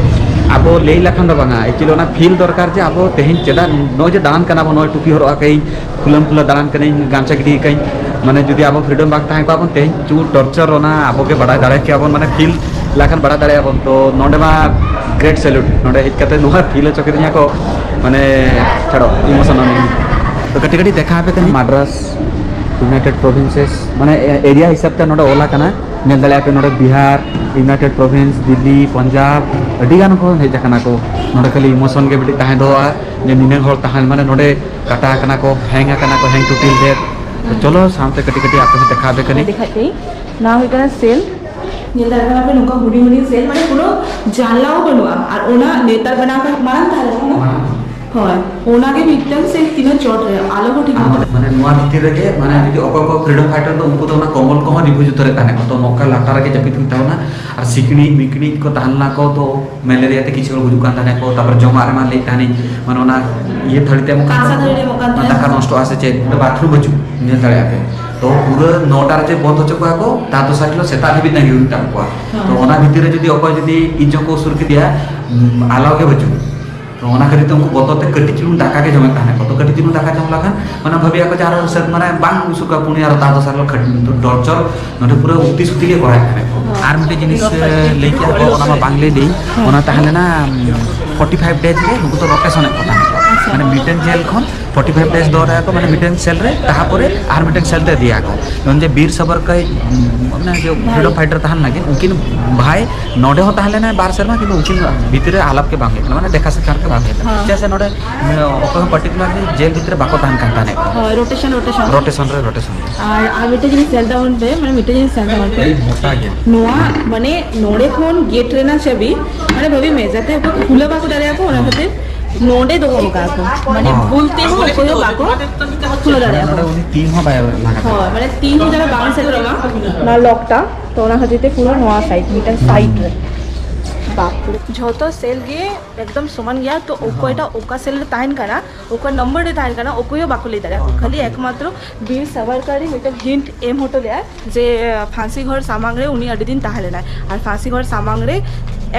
ᱟᱵᱚ ᱞᱟᱹᱭ ᱞᱮᱠᱷᱟᱱ ᱫᱚ ᱵᱟᱝᱟ, ᱮᱠᱪᱩᱭᱮᱞᱤ ᱚᱱᱟ ᱯᱷᱤᱞ ᱫᱚᱨᱠᱟᱨ ᱡᱮ ᱟᱵᱚ ᱛᱮᱦᱮᱧ ᱪᱮᱫᱟᱜ ᱱᱚᱜᱼᱚᱭ ᱡᱮ ᱫᱟᱬᱟᱱ ᱠᱟᱱᱟ ᱵᱚᱱ, ᱱᱚᱜᱼᱚᱭ ᱴᱩᱯᱤ ᱦᱚᱨᱚᱜ ᱟᱠᱟᱫᱟᱹᱧ, ᱠᱷᱩᱞᱟᱹᱢ ᱠᱷᱩᱞᱟᱹ ᱫᱟᱬᱟᱱ ᱠᱟᱹᱱᱟᱹᱧ, ᱜᱟᱢᱪᱷᱟ ᱜᱤᱰᱤ ᱟᱠᱟᱫᱟᱹᱧ, ᱢᱟᱱᱮ ᱡᱩᱫᱤ ᱟᱵᱚ ᱯᱷᱨᱤᱰᱚᱢ ᱵᱟᱝ ᱛᱟᱦᱮᱸ ᱠᱚᱜᱼᱟ ᱵᱚᱱ, ᱛᱮᱦᱮᱧ ᱪᱩ ᱴᱚᱨᱪᱟᱨ ᱚᱱᱟ ᱟᱵᱚ ᱜᱮ ᱵᱟᱰᱟᱭ ᱫᱟᱲᱮ ᱠᱮᱭᱟ ᱵᱚᱱ, ᱢᱟᱱᱮ ᱯᱷᱤᱞ ᱞᱟᱠᱷᱟᱱ ᱵᱟᱲᱟᱭ ᱫᱟᱲᱮᱭᱟᱜᱼᱟ ᱵᱚᱱ᱾ ᱛᱚ ᱱᱚᱰᱮ ᱢᱟ great salute, ᱱᱚᱰᱮ ᱦᱮᱡ ᱠᱟᱛᱮ ᱱᱚᱣᱟ feel ᱦᱚᱪᱚ ᱠᱤᱫᱤᱧᱟ ᱠᱚ, ᱢᱟᱱᱮ ᱪᱷᱟᱲᱚ, emotional᱾ ᱛᱚ ᱠᱟᱹᱴᱤᱡ ᱠᱟᱹᱴᱤᱡ ᱫᱮᱠᱷᱟᱣ ᱟᱯᱮ ᱠᱟᱹᱱᱟᱹᱧ᱾ ᱢᱟᱫᱽᱨᱟᱥ United Provinces, ᱢᱟᱱᱮ area ᱦᱤᱥᱟᱹᱵ ᱛᱮ ᱱᱚᱰᱮ ᱚᱞ ᱟᱠᱟᱱᱟ᱾ ᱧᱮᱞ ᱫᱟᱲᱮᱭᱟᱜᱼᱟ ᱯᱮ ᱱᱚᱰᱮ ᱵᱤᱦᱟᱨ, United Province, ᱫᱤᱞᱞᱤ, ᱯᱚᱧᱡᱟᱵᱽ, ᱟᱹᱰᱤ ᱜᱟᱱ ᱠᱚ ᱦᱮᱡ ᱟᱠᱟᱱᱟ ᱠᱚ᱾ ᱱᱚᱰᱮ ᱠᱷᱟᱹᱞᱤ emotion ᱜᱮ ᱢᱤᱫᱴᱤᱡ ᱛᱟᱦᱮᱸ ᱫᱚᱦᱚᱜᱼᱟ, ᱡᱮ ᱱᱤᱱᱟᱹᱜ ᱦᱚᱲ ᱛᱟᱦᱮᱸ, ᱢᱟᱱᱮ ᱱᱚᱰᱮ ᱠᱟᱴᱟ ᱟᱠᱟᱱᱟ ᱠᱚ, hang ᱟᱠᱟᱱᱟ ᱠᱚ, hang to till death᱾ ᱛᱚ ᱪᱚᱞᱚ ᱥᱟᱶᱛᱮ ᱠᱟᱹᱴᱤᱡ ᱠᱟᱹᱴᱤᱡ ᱟᱯᱮ ᱦᱚᱸ ᱫᱮᱠᱷᱟᱣ ᱟᱯᱮ ᱠᱟᱹᱱᱟᱹᱧ᱾ ᱫᱮᱠᱷᱟᱣ ᱯᱮ᱾ ᱱᱚᱣᱟ ᱦᱩᱭᱩᱜ ᱠᱟᱱᱟ cell᱾ ᱧᱮᱞ ᱫᱟᱲᱮᱭᱟᱜ ᱠᱟᱱᱟ ᱯᱮ, ᱱᱚᱝᱠᱟ ᱦᱩᱰᱤᱧ ᱦᱩᱰᱤᱧ cell, ᱢᱟᱱᱮ ᱯᱩᱨᱟᱹ ᱡᱟᱱᱞᱟ ᱦᱚᱸ ᱵᱟᱹᱱᱩᱜᱼᱟ᱾ ᱟᱨ ᱚᱱᱟ ᱱᱮᱛᱟᱨ ᱵᱮᱱᱟᱣ ᱠᱟᱱᱟ, ᱢᱟᱲᱟᱝ ᱛᱟᱦᱮᱸ ᱞᱮᱱᱟ, ᱦᱮᱸ? ᱦᱳᱭ, ᱚᱱᱟ ᱜᱮ ᱢᱤᱫᱴᱟᱝ cell ᱛᱤᱱᱟᱹᱜ ᱪᱚᱴ ᱨᱮ, ᱟᱞᱚ ᱦᱚᱸ ᱴᱷᱤᱠ ᱢᱚᱛᱚ᱾ ᱢᱟᱱᱮ ᱱᱚᱣᱟ ᱵᱷᱤᱛᱤᱨ ᱨᱮᱜᱮ, ᱢᱟᱱᱮ ᱡᱩᱫᱤ ᱚᱠᱚᱭ ᱠᱚ freedom fighter ᱫᱚ, ᱩᱱᱠᱩ ᱫᱚ ᱚᱱᱟ ᱠᱚᱢᱵᱚᱞ ᱠᱚᱦᱚᱸ refuse ᱩᱛᱟᱹᱨᱮᱫ ᱛᱟᱦᱮᱸ ᱠᱚ, ᱛᱚ ᱱᱚᱝᱠᱟ ᱞᱟᱛᱟᱨ ᱨᱮᱜᱮ ᱡᱟᱹᱯᱤᱫ ᱦᱩᱭᱩᱜ ᱛᱟᱵᱚᱱᱟ᱾ ᱟᱨ ᱥᱤᱠᱲᱤᱡ ᱢᱤᱠᱲᱤᱡ ᱠᱚ ᱛᱟᱦᱮᱸ ᱞᱮᱱᱟ ᱠᱚ, ᱛᱚ ᱢᱮᱞᱮᱨᱤᱭᱟ ᱛᱮ ᱠᱤᱪᱷᱩ ᱦᱚᱲ ᱜᱩᱡᱩᱜ ᱠᱟᱱ ᱛᱟᱦᱮᱸ ᱠᱚ᱾ ᱛᱟᱨᱯᱚᱨ ᱡᱚᱢᱟᱜ ᱨᱮᱢᱟ ᱞᱟᱹᱭᱮᱫ ᱛᱟᱦᱮᱱᱤᱧ, ᱢᱟᱱᱮ ᱚᱱᱟ ᱤᱭᱟᱹ ᱛᱷᱟᱹᱨᱤ ᱛᱮ ᱮᱢᱚᱜ ᱠᱟᱱ ᱠᱟᱸᱥᱟ ᱛᱟᱦᱮᱸ ᱛᱷᱟᱹᱨᱤ ᱨᱮ ᱮᱢᱚᱜ ᱠᱟᱱ ᱠᱚ, ᱛᱟᱦᱮᱸ᱾ ᱫᱟᱠᱟ ᱱᱚᱥᱴᱚᱜᱼᱟ ᱥᱮ ᱪᱮᱫ, ᱚᱸᱰᱮ bathroom ᱵᱟᱹᱪᱩᱜ, ᱧᱮᱞ ᱫᱟᱲᱮᱭᱟᱜᱼᱟ ᱯᱮ᱾ ᱛᱚ ᱯᱩᱨᱟᱹ ᱱᱚᱴᱟ ᱨᱮ ᱪᱮᱫ ᱵᱚᱱᱫ ᱦᱚᱪᱚ ᱠᱚᱣᱟ ᱠᱚ, ᱛᱟᱨ ᱫᱚᱥᱟᱨ ᱦᱤᱞᱳᱜ ᱥᱮᱛᱟᱜ ᱫᱷᱟᱹᱵᱤᱡ ᱛᱟᱺᱜᱤ ᱦᱩᱭᱩᱜ ᱛᱟᱠᱚᱣᱟ᱾ ᱦᱮᱸ᱾ ᱛᱚ ᱚᱱᱟ ᱵᱷᱤᱛᱤᱨ ᱨᱮ ᱡᱩᱫᱤ ᱚᱠᱚᱭ ᱡᱩᱫᱤ ᱤᱧ ᱡᱚᱝ ᱠᱚ ᱥᱩᱨ ᱠᱮᱫᱮᱭᱟ, ᱩᱸ, ᱟᱞᱟᱣ ᱜᱮ ᱵᱟᱹᱪᱩᱜ᱾ ᱛᱚ ᱚᱱᱟ ᱠᱷᱟᱹᱛᱤᱨ ᱛᱮ ᱩᱱᱠᱩ ᱵᱚᱛᱚᱨ ᱛᱮ ᱠᱟᱹᱴᱤᱡ ᱪᱩᱞᱩᱝ ᱫᱟᱠᱟ ᱜᱮ ᱡᱚᱢᱮᱫ ᱛᱟᱦᱮᱱᱟ ᱠᱚ᱾ ᱛᱚ ᱠᱟᱹᱴᱤᱡ ᱪᱩᱞᱩᱝ ᱫᱟᱠᱟ ᱡᱚᱢ ᱞᱮᱠᱷᱟᱱ ᱢᱟᱱᱮ ᱵᱷᱟᱹᱵᱤᱭᱟᱠᱚ ᱡᱮ ᱟᱨᱚ ᱥᱟᱹᱛ ᱢᱟᱱᱮ ᱵᱟᱝ ᱥᱩᱨᱩᱜᱼᱟ, ᱯᱩᱱᱭᱟ ᱟᱨᱚ ᱛᱟᱨ ᱫᱚᱥᱟᱨ ᱦᱤᱞᱳᱜ ᱠᱷᱟᱹᱴ-, torture, ᱱᱚᱰᱮ ᱯᱩᱨᱟᱹ ᱩᱠᱛᱤ ᱥᱩᱠᱛᱤ ᱜᱮ ᱠᱚᱨᱟᱣᱮᱫ ᱛᱟᱦᱮᱱᱟ ᱠᱚ᱾ ᱟᱨ ᱢᱤᱫᱴᱮᱡ ᱡᱤᱱᱤᱥ, ᱮ, ᱞᱟᱹᱭ ᱠᱮᱜᱼᱟ ᱠᱚ, ᱚᱱᱟ ᱢᱟ ᱵᱟᱝ ᱞᱟᱹᱭ ᱞᱟᱹᱭ, ᱚᱱᱟ ᱛᱟᱦᱮᱸ ᱞᱮᱱᱟ, ᱩᱢ, forty five days ᱨᱮ ᱱᱩᱠᱩ ᱫᱚ rotation ᱮᱫ ᱠᱚ ᱛᱟᱦᱮᱸ ᱠᱚ᱾ ᱟᱪᱪᱷᱟ᱾ ᱢᱟᱱᱮ ᱢᱤᱫᱴᱮᱱ ᱡᱮᱞ ᱠᱷᱚᱱ forty five days ᱫᱚᱦᱚ ᱨᱮ ᱠᱚ, ᱢᱟᱱᱮ ᱢᱤᱫᱴᱮᱱ cell ᱨᱮ, ᱛᱟᱨᱯᱚᱨᱮ ᱟᱨ ᱢᱤᱫᱴᱮᱱ cell ᱛᱮ ᱤᱫᱤᱭᱟ ᱠᱚ᱾ ᱡᱮᱢᱚᱱ ᱡᱮ ᱵᱤᱨ ᱥᱟᱵᱟᱨᱠᱟᱨ, ᱩᱢ, ᱢᱟᱱᱮ ᱡᱮ ᱵᱷᱟᱭ᱾ Freedom fighter ᱛᱟᱦᱮᱸ ᱞᱮᱱᱟ ᱠᱤᱱ, ᱩᱱᱠᱤᱱ ᱵᱷᱟᱭ ᱱᱚᱰᱮ ᱦᱚᱸ ᱛᱟᱦᱮᱸ ᱞᱮᱱᱟᱭ ᱵᱟᱨ ᱥᱮᱨᱢᱟ, ᱠᱤᱱᱛᱩ ᱩᱱᱠᱤᱱ ᱵᱷᱤᱛᱤᱨ ᱨᱮ ᱟᱞᱟᱯ ᱜᱮ ᱵᱟᱝ ᱦᱩᱭᱩᱜ ᱠᱟᱱᱟ, ᱢᱟᱱᱮ ᱫᱮᱠᱷᱟ ᱥᱟᱠᱷᱟᱛ ᱜᱮ ᱵᱟᱝ ᱦᱩᱭᱩᱜ ᱠᱟᱱᱟ᱾ ᱦᱮᱸ᱾ ᱪᱮᱫᱟᱜ ᱥᱮ ᱱᱚᱰᱮ, ᱩᱢ, ᱚᱠᱚᱭ ᱦᱚᱸ particularly ᱡᱮᱞ ᱵᱷᱤᱛᱨᱤ ᱨᱮ ᱵᱟᱠᱚ ᱛᱟᱦᱮᱱ ᱠᱟᱱ ᱛᱟᱦᱮᱸᱫ᱾ ᱦᱳᱭ, rotation, rotation᱾ Rotation ᱨᱮ, rotation ᱨᱮ᱾ ᱟᱨ, ᱟᱨ ᱢᱤᱫᱴᱮᱡ ᱡᱤᱱᱤᱥ ᱧᱮᱞ ᱛᱟᱵᱚᱱ ᱯᱮ, ᱢᱟᱱᱮ ᱢᱤᱫᱴᱮᱡ ᱡᱤᱱᱤᱥ ᱧᱮᱞ ᱛᱟᱵᱚᱱ ᱯᱮ᱾ ᱟᱹᱰᱤ ᱢᱚᱴᱟ ᱜᱮᱭᱟ᱾ ᱱᱚᱣᱟ, ᱢᱟᱱᱮ ᱱᱚᱰᱮ ᱠᱷᱚᱱ gate ᱨᱮᱱᱟᱜ ᱪᱟᱹᱵᱤ, ᱢᱟᱱᱮ ᱵᱷᱟᱹᱵᱤ ᱢᱮ, ᱡᱟᱛᱮ ᱚᱠᱚᱭ ᱠᱚ ᱠᱷᱩᱞᱟᱹ ᱵᱟᱠᱚ ᱫᱟᱲᱮᱭᱟᱠᱚ, ᱚᱱᱟ ᱠᱷᱟᱹᱛᱤᱨ ᱱᱚᱰᱮ ᱫᱚᱦᱚ ᱠᱟᱜᱼᱟ ᱠᱚ, ᱢᱟᱱᱮ ᱦᱚᱸ᱾ ᱵᱷᱩᱞ ᱛᱮᱦᱚᱸ ᱚᱠᱚᱭ ᱦᱚᱸ ᱵᱟᱠᱚ ᱠᱷᱩᱞᱟᱹ ᱫᱟᱲᱮᱭᱟᱜᱼᱟ ᱠᱚ᱾ ᱱᱚᱰᱮ ᱩᱱᱤ ᱛᱤ ᱦᱚᱸ ᱵᱟᱭ ᱞᱟᱜᱟ ᱫᱟᱲᱮᱭᱟᱜᱼᱟ᱾ ᱦᱳᱭ, ᱢᱟᱱᱮ ᱛᱤ ᱦᱚᱸ ᱡᱟᱦᱟᱸ ᱵᱟᱝ ᱥᱮᱴᱮᱨᱚᱜᱼᱟ ᱚᱱᱟ lock ᱴᱟ, ᱛᱚ ᱚᱱᱟ ᱠᱷᱟᱹᱛᱤᱨ ᱛᱮ ᱯᱩᱨᱟᱹ ᱱᱚᱣᱟ side, ᱢᱤᱫᱴᱟᱝ side ᱨᱮ᱾ ᱵᱟᱯᱨᱮ᱾ ᱡᱷᱚᱛᱚ cell ᱜᱮ ᱮᱠᱫᱚᱢ ᱥᱚᱢᱟᱱ ᱜᱮᱭᱟ, ᱛᱚ ᱚᱠᱚᱭᱴᱟᱜ ᱚᱠᱟ cell ᱨᱮ ᱛᱟᱦᱮᱱ ᱠᱟᱱᱟ, ᱚᱠᱟ number ᱨᱮ ᱛᱟᱦᱮᱱ ᱠᱟᱱᱟ, ᱚᱠᱚᱭ ᱦᱚᱸ ᱵᱟᱠᱚ ᱞᱟᱹᱭ ᱫᱟᱲᱮᱭᱟᱜᱼᱟ᱾ ᱠᱷᱟᱹᱞᱤ ᱮᱠᱢᱟᱛᱨᱚ ᱵᱤᱨ ᱥᱟᱵᱟᱨᱠᱟᱨᱤ ᱢᱤᱫᱴᱟᱝ hint ᱮᱢ ᱦᱚᱴᱚ ᱞᱮᱫᱼᱟᱭ ᱡᱮ ᱯᱷᱟᱸᱥᱤ ᱜᱷᱚᱨ ᱥᱟᱢᱟᱝ ᱨᱮ ᱩᱱᱤ ᱟᱹᱰᱤ ᱫᱤᱱ ᱛᱟᱦᱮᱸ ᱞᱮᱱᱟᱭ, ᱟᱨ ᱯᱷᱟᱸᱥᱤ ᱜᱷᱚᱨ ᱥᱟᱢᱟᱝ ᱨᱮ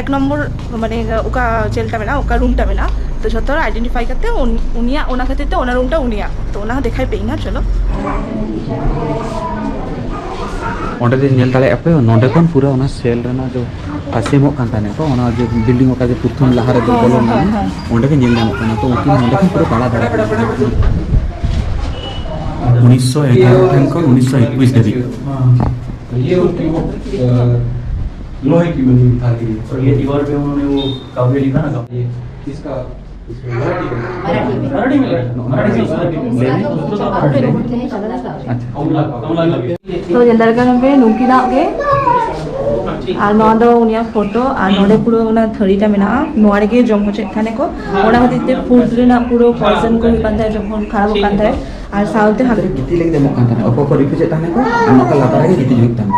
ᱮᱠ ᱱᱚᱢᱵᱚᱨ, ᱢᱟᱱᱮ ᱚᱠᱟ ᱡᱮᱞ ᱴᱟ ᱢᱮᱱᱟᱜᱼᱟ, ᱚᱠᱟ room ᱴᱟ ᱢᱮᱱᱟᱜᱼᱟ, ᱛᱚ ᱡᱷᱚᱛᱚ ᱦᱚᱲ identify ᱠᱟᱛᱮ ᱩᱱ-, ᱩᱱᱤᱭᱟᱜ, ᱚᱱᱟ ᱠᱷᱟᱹᱛᱤᱨ ᱛᱮ ᱚᱱᱟ room ᱴᱟ ᱩᱱᱤᱭᱟᱜ, ᱛᱚ ᱚᱱᱟ ᱦᱚᱸ ᱫᱮᱠᱷᱟᱭ ᱯᱮ ᱤᱧ ᱦᱟᱸᱜ, ᱪᱚᱞᱚ᱾ ᱚᱸᱰᱮ ᱫᱚ ᱧᱮᱞ ᱫᱟᱲᱮᱭᱟᱜᱼᱟ ᱯᱮ, ᱱᱚᱸᱰᱮ ᱠᱷᱚᱱ ᱯᱩᱨᱟᱹ ᱚᱱᱟ ᱥᱮᱞ ᱨᱮᱱᱟᱜ ᱡᱚ ᱯᱟᱥᱮᱢᱚᱜ ᱠᱟᱱ ᱛᱟᱦᱮᱱᱟ ᱠᱚ, ᱚᱱᱟ ᱡᱮ ᱵᱤᱞᱰᱤᱝ ᱚᱠᱟ ᱡᱮ ᱯᱨᱚᱛᱷᱚᱢ ᱞᱟᱦᱟ ᱨᱮ ᱵᱚᱞᱚ ᱞᱮᱱᱟ, ᱚᱸᱰᱮ ᱜᱮ ᱧᱮᱞ ᱧᱟᱢᱚᱜ ᱠᱟᱱᱟ᱾ ᱛᱚ ᱩᱱᱠᱤᱱ ᱱᱚᱸᱰᱮ ᱠᱷᱚᱱ ᱯᱩᱨᱟᱹ ᱫᱟᱬᱟ ᱫᱟᱬᱟ ᱠᱟᱱᱟ᱾ ᱩᱱᱤᱥᱥᱚ ᱮᱜᱟᱨᱚ ᱴᱷᱮᱱ ᱠᱷᱚᱱ ᱩᱱᱤᱥᱥᱚ ᱮᱠᱩᱥ ᱫᱷᱟᱹᱵᱤᱡ᱾ ये उनकी वो, अ, लोहे की बनी हुई थाली है। और ये दीवार पे उन्होंने वो काव्य लिखा ना, काव्य। इसका, इसमें मराठी में। मराठी में। मराठी में। ᱞᱟᱹᱭ ᱢᱮ᱾ ᱟᱪᱪᱷᱟ᱾ ᱛᱚ, ᱧᱮᱞ ᱫᱟᱲᱮᱭᱟᱜ ᱠᱟᱱᱟ ᱯᱮ, ᱱᱩᱠᱤᱱᱟᱜ ᱜᱮ᱾ ᱟᱨ ᱱᱚᱣᱟ ᱫᱚ ᱩᱱᱤᱭᱟᱜ ᱯᱷᱳᱴᱳ, ᱟᱨ ᱱᱚᱰᱮ ᱯᱩᱨᱟᱹ ᱚᱱᱟ ᱛᱷᱟᱹᱨᱤᱴᱟ ᱢᱮᱱᱟᱜᱼᱟ, ᱱᱚᱣᱟ ᱨᱮᱜᱮ ᱡᱚᱢ ᱦᱚᱪᱚᱭᱮᱫ ᱛᱟᱦᱮᱱᱟᱠᱚ᱾ ᱚᱱᱟ ᱠᱷᱟᱹᱛᱤᱨ ᱛᱮ ᱯᱷᱩᱰ ᱨᱮᱱᱟᱜ ᱯᱩᱨᱟᱹ ᱯᱚᱭᱡᱚᱱ ᱠᱚ ᱦᱩᱭᱩᱜ ᱠᱟᱱ ᱛᱟᱦᱮᱸᱫ, ᱡᱚᱠᱷᱚᱱ ᱠᱷᱟᱨᱟᱯᱚᱜ ᱠᱟᱱ ᱛᱟᱦᱮᱸᱫ᱾ ᱟᱨ ᱥᱟᱶᱛᱮ ᱦᱟᱸᱰᱮ ᱜᱤᱛᱤᱡ ᱞᱟᱹᱜᱤᱫ ᱮᱢᱚᱜ ᱠᱟᱱ ᱛᱟᱦᱮᱱᱟ, ᱚᱠᱚᱭ ᱠᱚ ᱨᱤᱯᱷᱤᱭᱩᱡᱽ ᱮᱫ ᱛᱟᱦᱮᱱᱟ ᱠᱚ, ᱟᱨ ᱱᱚᱝᱠᱟ ᱞᱟᱛᱟᱨ ᱨᱮᱜᱮ ᱜᱤᱛᱤᱡ ᱦᱩᱭᱩᱜ ᱛᱟᱢᱟ᱾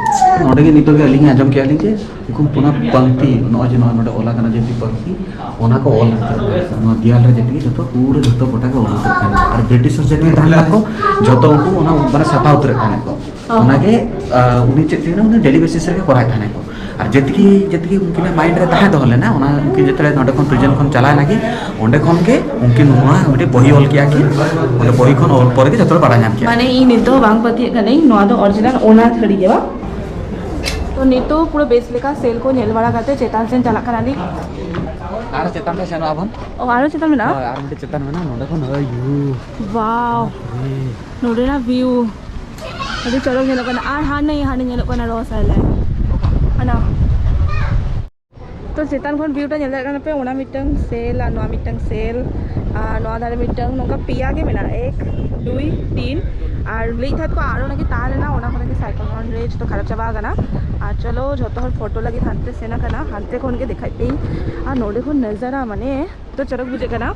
ᱱᱚᱰᱮ ᱜᱮ ᱱᱤᱛᱚᱜ ᱜᱮ ᱟᱹᱞᱤᱧ ᱟᱸᱡᱚᱢ ᱠᱮᱜᱼᱟ ᱞᱤᱧ ᱡᱮ ᱩᱱᱠᱩ ᱯᱩᱱᱟ ᱯᱟᱝᱠᱛᱤ, ᱱᱚᱜᱼᱚᱭ ᱡᱮ ᱱᱚᱣᱟ ᱱᱚᱰᱮ ᱚᱞ ᱟᱠᱟᱱᱟ ᱡᱮ ᱯᱟᱝᱠᱛᱤ, ᱚᱱᱟ ᱠᱚ ᱚᱞ ᱩᱛᱟᱹᱨ ᱠᱟᱱᱟ᱾ ᱱᱚᱣᱟ ᱫᱮᱣᱟᱞ ᱨᱮ ᱡᱮᱛᱮ ᱡᱚᱛᱚ ᱯᱩᱨᱟᱹ ᱡᱚᱛᱚ ᱜᱚᱴᱟ ᱜᱮ ᱚᱞ ᱩᱛᱟᱹᱨ ᱠᱟᱱᱟ᱾ ᱟᱨ ᱵᱨᱤᱴᱤᱥ ᱦᱚᱸ ᱡᱮ ᱛᱟᱦᱮᱸ ᱞᱮᱱᱟ ᱠᱚ, ᱡᱚᱛᱚ ᱩᱱᱠᱩ ᱚᱱᱟ ᱢᱟᱱᱮ ᱥᱟᱯᱷᱟ ᱩᱛᱟᱹᱨᱮᱫ ᱛᱟᱦᱮᱸ ᱠᱚ᱾ ᱚᱱᱟᱜᱮ, ᱟᱨ ᱩᱱᱤ ᱪᱮᱫ ᱛᱟᱦᱮᱱᱟ, ᱩᱱᱤ ᱰᱮᱞᱤ ᱵᱮᱥᱤᱥ ᱨᱮᱜᱮ ᱠᱚᱨᱟᱣ ᱛᱟᱦᱮᱱᱟ ᱠᱚ᱾ ᱟᱨ ᱡᱮᱛᱮ ᱡᱮᱛᱮ ᱩᱱᱠᱤᱱᱟᱜ ᱢᱟᱭᱤᱱᱰ ᱨᱮ ᱛᱟᱦᱮᱸ ᱫᱚᱦᱚ ᱞᱮᱱᱟ, ᱚᱱᱟ ᱩᱱᱠᱤᱱ ᱡᱮᱛᱮ ᱱᱚᱰᱮ ᱠᱷᱚᱱ ᱯᱨᱤᱡᱚᱱ ᱠᱷᱚᱱ ᱪᱟᱞᱟᱣ ᱱᱟᱠᱤᱱ, ᱚᱸᱰᱮ ᱠᱷᱚᱱ ᱜᱮ ᱩᱱᱠᱤᱱ ᱱᱚᱣᱟ ᱢᱤᱫᱴᱮᱡ ᱵᱚᱦᱤ ᱚᱞ ᱠᱮᱜᱼᱟ ᱠᱤᱱ᱾ ᱚᱸᱰᱮ ᱵᱚᱦᱤ ᱠᱷᱚᱱ ᱚᱞ ᱯᱚᱨᱮ ᱜᱮ ᱡᱚᱛᱚ ᱦᱚᱲ ᱵᱟᱲᱟᱭ ᱧᱟᱢ ᱠᱮᱜᱼᱟ᱾ ᱢᱟᱱᱮ ᱤᱧ ᱱᱤᱛᱚᱜ ᱵᱟᱝ ᱯᱟᱹᱛᱭᱟᱹᱜ ᱠᱟᱹᱱᱟᱹᱧ, ᱱᱚᱣᱟ ᱫᱚ ᱚᱨᱤᱡᱤᱱᱟᱞ ᱚᱱᱟ ᱛᱷᱟᱹᱨᱤ ᱜᱮ ᱵᱟᱝ? ᱛᱚ ᱱᱤᱛᱚᱜ ᱯᱩᱨᱟᱹ ᱵᱮᱥ ᱞᱮᱠᱟ ᱥᱮᱞ ᱠᱚ ᱧᱮᱞ ᱵᱟᱲᱟ ᱠᱟᱛᱮ ᱪᱮᱛᱟᱱ ᱥᱮᱱ ᱪᱟᱞᱟᱜ ᱠᱟᱱᱟᱞᱤᱧ᱾ ᱟᱨ ᱪᱮᱛᱟᱱ ᱨᱮ ᱥᱮᱱᱚᱜ ᱟᱵᱚᱱ᱾ ᱚ, ᱟᱨᱚ ᱪᱮᱛᱟᱱ ᱢᱮᱱᱟᱜᱼᱟ? ᱦᱳᱭ, ᱟᱨ ᱢᱤᱫᱴᱮᱡ ᱪᱮᱛᱟᱱ ᱢᱮᱱᱟᱜᱼᱟ, ᱱᱚᱸᱰᱮ ᱠᱷᱚᱱ ᱦᱳᱭ ᱵᱷᱤᱭᱩ᱾ ᱣᱟᱣ᱾ ᱱᱚᱰᱮᱱᱟᱜ ᱵᱷᱤᱭᱩ ᱟᱹᱰᱤ ᱪᱚᱨᱚᱠ ᱧᱮᱞᱚᱜ ᱠᱟᱱᱟ᱾ ᱟᱨ ᱦᱟᱱᱮ, ᱦᱟᱱᱮ ᱧᱮᱞᱚᱜ ᱠᱟᱱᱟ ᱨᱚᱥ ᱟᱭᱞᱮᱱᱰ᱾ ᱦᱟᱱᱟ᱾ ᱛᱚ ᱪᱮᱛᱟᱱ ᱠᱷᱚᱱ ᱵᱷᱤᱭᱩᱴᱟ ᱧᱮᱞ ᱫᱟᱲᱮᱭᱟᱜ ᱠᱟᱱᱟ ᱯᱮ, ᱚᱱᱟ ᱢᱤᱫᱴᱟᱝ ᱥᱮᱞ ᱟᱨ ᱱᱚᱣᱟ ᱢᱤᱫᱴᱟᱝ ᱥᱮᱞ ᱟᱨ ᱱᱚᱣᱟ ᱫᱷᱟᱨᱮ ᱢᱤᱫᱴᱟᱝ, ᱱᱚᱝᱠᱟ ᱯᱮᱭᱟ ᱜᱮ ᱢᱮᱱᱟᱜᱼᱟ, ᱮᱠ, ᱫᱩᱭ, ᱛᱤᱱ᱾ ᱟᱨ ᱞᱟᱹᱭᱮᱫ ᱛᱟᱦᱮᱸᱫ ᱠᱚ ᱟᱨᱚ ᱱᱟᱠᱤ ᱛᱟᱦᱮᱸ ᱞᱮᱱᱟ, ᱚᱱᱟ ᱠᱚᱨᱮ ᱜᱮ ᱥᱟᱭᱠᱞᱚᱱ ᱨᱮ ᱡᱚᱛᱚ ᱠᱷᱟᱨᱟᱯ ᱪᱟᱵᱟ ᱟᱠᱟᱱᱟ᱾ ᱟᱨ ᱪᱚᱞᱚ ᱡᱷᱚᱛᱚ ᱦᱚᱲ ᱯᱷᱳᱴᱳ ᱞᱟᱹᱜᱤᱫ ᱦᱟᱱᱛᱮ ᱥᱮᱱ ᱟᱠᱟᱱᱟ, ᱦᱟᱱᱛᱮ ᱠᱷᱚᱱ ᱜᱮ ᱫᱮᱠᱷᱟᱭ ᱯᱮᱭᱟᱹᱧ᱾ ᱟᱨ ᱱᱚᱰᱮ ᱠᱷᱚᱱ ᱱᱟᱡᱟᱨᱟ ᱢᱟᱱᱮ ᱛᱚ ᱪᱚᱨᱚᱠ ᱵᱩᱡᱷᱟᱹᱜ ᱠᱟᱱᱟ᱾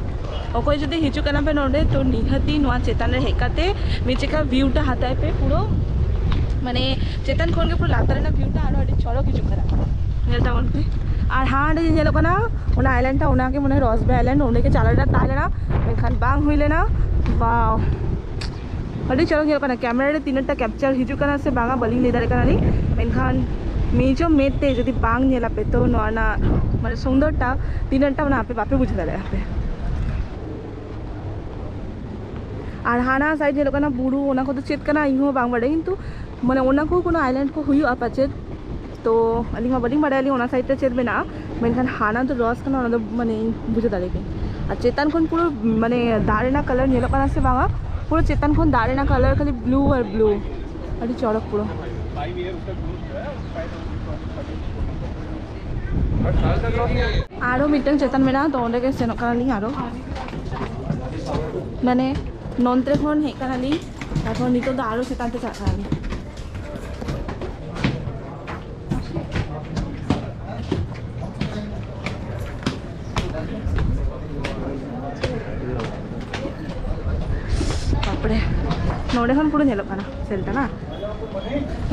ᱚᱠᱚᱭ ᱡᱩᱫᱤ ᱦᱤᱡᱩᱜ ᱠᱟᱱᱟ ᱯᱮ ᱱᱚᱰᱮ, ᱛᱚ ᱱᱤᱦᱟᱹᱛᱤ ᱱᱚᱣᱟ ᱪᱮᱛᱟᱱ ᱨᱮ ᱦᱮᱡ ᱠᱟᱛᱮ ᱢᱤᱫ ᱪᱮᱠᱟ ᱵᱷᱤᱭᱩᱴᱟ ᱦᱟᱛᱟᱣ ᱯᱮ᱾ ᱯᱩᱨᱟᱹ ᱢᱟᱱᱮ ᱪᱮᱛᱟᱱ ᱠᱷᱚᱱ ᱜᱮ ᱯᱩᱨᱟᱹ ᱞᱟᱛᱟᱨ ᱨᱮᱱᱟᱜ ᱵᱷᱤᱭᱩᱴᱟ ᱟᱨᱚ ᱟᱹᱰᱤ ᱪᱚᱨᱚᱠ ᱦᱤᱡᱩᱜ ᱠᱟᱱᱟ᱾ ᱧᱮᱞ ᱛᱟᱵᱚᱱ ᱯᱮ᱾ ᱟᱨ ᱦᱟᱸᱰᱮ ᱡᱮ ᱧᱮᱞᱚᱜ ᱠᱟᱱᱟ ᱚᱱᱟ ᱟᱭᱞᱮᱱᱰ ᱴᱟ, ᱚᱱᱟ ᱜᱮ ᱢᱚᱱᱮ ᱦᱚᱭ ᱨᱚᱥ ᱵᱮ ᱟᱭᱞᱮᱱᱰ, ᱚᱸᱰᱮ ᱜᱮ ᱪᱟᱞᱟᱣ ᱨᱮᱱᱟᱜ ᱛᱟᱦᱮᱸ ᱞᱮᱱᱟ, ᱢᱮᱱᱠᱷᱟᱱ ᱵᱟᱝ ᱦᱩᱭ ᱞᱮᱱᱟ᱾ ᱵᱟᱣ, ᱟᱹᱰᱤ ᱪᱚᱨᱚᱠ ᱧᱮᱞᱚᱜ ᱠᱟᱱᱟ᱾ ᱠᱮᱢᱮᱨᱟ ᱨᱮ ᱛᱤᱱᱟᱹᱜ ᱴᱟ ᱠᱮᱯᱪᱟᱨ ᱦᱤᱡᱩᱜ ᱠᱟᱱᱟ ᱥᱮ ᱵᱟᱝᱟ ᱵᱟᱹᱞᱤᱧ ᱞᱟᱹᱭ ᱫᱟᱲᱮᱭᱟᱜ ᱠᱟᱱᱟᱞᱤᱧ, ᱢᱮᱱᱠᱷᱟᱱ ᱱᱤᱡᱚ ᱢᱮᱫ ᱛᱮ ᱡᱩᱫᱤ ᱵᱟᱝ ᱧᱮᱞ ᱟᱯᱮ ᱛᱚ ᱱᱚᱣᱟ ᱨᱮᱱᱟᱜ ᱢᱟᱱᱮ ᱥᱩᱱᱫᱚᱨ ᱴᱟ ᱛᱤᱱᱟᱹᱜ ᱴᱟ ᱚᱱᱟ ᱟᱯᱮ ᱵᱟᱯᱮ ᱵᱩᱡᱷᱟᱹᱣ ᱫᱟᱲᱮᱭᱟᱜᱼᱟ ᱯᱮ᱾ ᱟᱨ ᱦᱟᱱᱟ ᱥᱟᱭᱤᱰ ᱧᱮᱞᱚᱜ ᱠᱟᱱᱟ ᱵᱩᱨᱩ, ᱚᱱᱟ ᱠᱚᱫᱚ ᱪᱮᱫ ᱠᱟᱱᱟ ᱤᱧ ᱦᱚᱸ ᱵᱟᱝ ᱵᱟᱰᱟᱭ, ᱠᱤᱱᱛᱩ ᱢᱟᱱᱮ ᱚᱱᱟ ᱠᱚ ᱠᱳᱱᱳ ᱟᱭᱞᱮᱱᱰ ᱠᱚ ᱦᱩᱭᱩᱜᱼᱟ ᱯᱟᱪᱮᱫ᱾ ᱛᱚ ᱟᱹᱞᱤᱧ ᱢᱟ ᱵᱟᱹᱞᱤᱧ ᱵᱟᱲᱟᱭᱟ ᱟᱹᱞᱤᱧ ᱚᱱᱟ ᱥᱟᱭᱤᱰ ᱨᱮ ᱪᱮᱫ ᱢᱮᱱᱟᱜᱼᱟ, ᱢᱮᱱᱠᱷᱟᱱ ᱦᱟᱱᱟ ᱫᱚ ᱨᱚᱥ ᱠᱟᱱᱟ, ᱚᱱᱟ ᱫᱚ ᱢᱟᱱᱮ ᱵᱩᱡᱷᱟᱹᱣ ᱫᱟᱲᱮ ᱠᱮᱫ᱾ ᱟᱨ ᱪᱮᱛᱟᱱ ᱠᱷᱚᱱ ᱯᱩᱨᱟᱹ ᱢᱟᱱᱮ ᱫᱟᱜ ᱨᱮᱱᱟᱜ ᱠᱟᱞᱟᱨ ᱧᱮᱞᱚᱜ ᱠᱟᱱᱟ ᱥᱮ ᱵᱟᱝᱟ, ᱯᱩᱨᱟᱹ ᱪᱮᱛᱟᱱ ᱠᱷᱚᱱ ᱫᱟᱜ ᱨᱮᱱᱟᱜ ᱠᱟᱞᱟᱨ ᱠᱷᱟᱹᱞᱤ ᱵᱞᱩ ᱟᱨ ᱵᱞᱩ, ᱟᱹᱰᱤ ᱪᱚᱨᱚᱠ ᱯᱩᱨᱟᱹ᱾ ᱟᱨᱚ ᱢᱤᱫᱴᱟᱝ ᱪᱮᱛᱟᱱ ᱢᱮᱱᱟᱜᱼᱟ, ᱛᱚ ᱚᱸᱰᱮ ᱜᱮ ᱥᱮᱱᱚᱜ ᱠᱟᱱᱟᱞᱤᱧ ᱟᱨᱚ, ᱢᱟᱱᱮ ᱱᱚᱱᱛᱮ ᱠᱷᱚᱱ ᱦᱮᱡ ᱠᱟᱱᱟᱞᱤᱧ, ᱛᱟᱨᱯᱚᱨ ᱱᱤᱛᱚᱜ ᱫᱚ ᱟᱨᱚ ᱪᱮᱛᱟᱱ ᱛᱮ ᱪᱟᱞᱟᱜ ᱠᱟᱱᱟᱞᱤᱧ᱾ ᱛᱟᱨᱯᱚᱨᱮ ᱱᱚᱰᱮ ᱠᱷᱚᱱ ᱯᱩᱨᱟᱹ ᱧᱮᱞᱚᱜ ᱠᱟᱱᱟ ᱥᱮᱞᱴᱟ ᱱᱟ᱾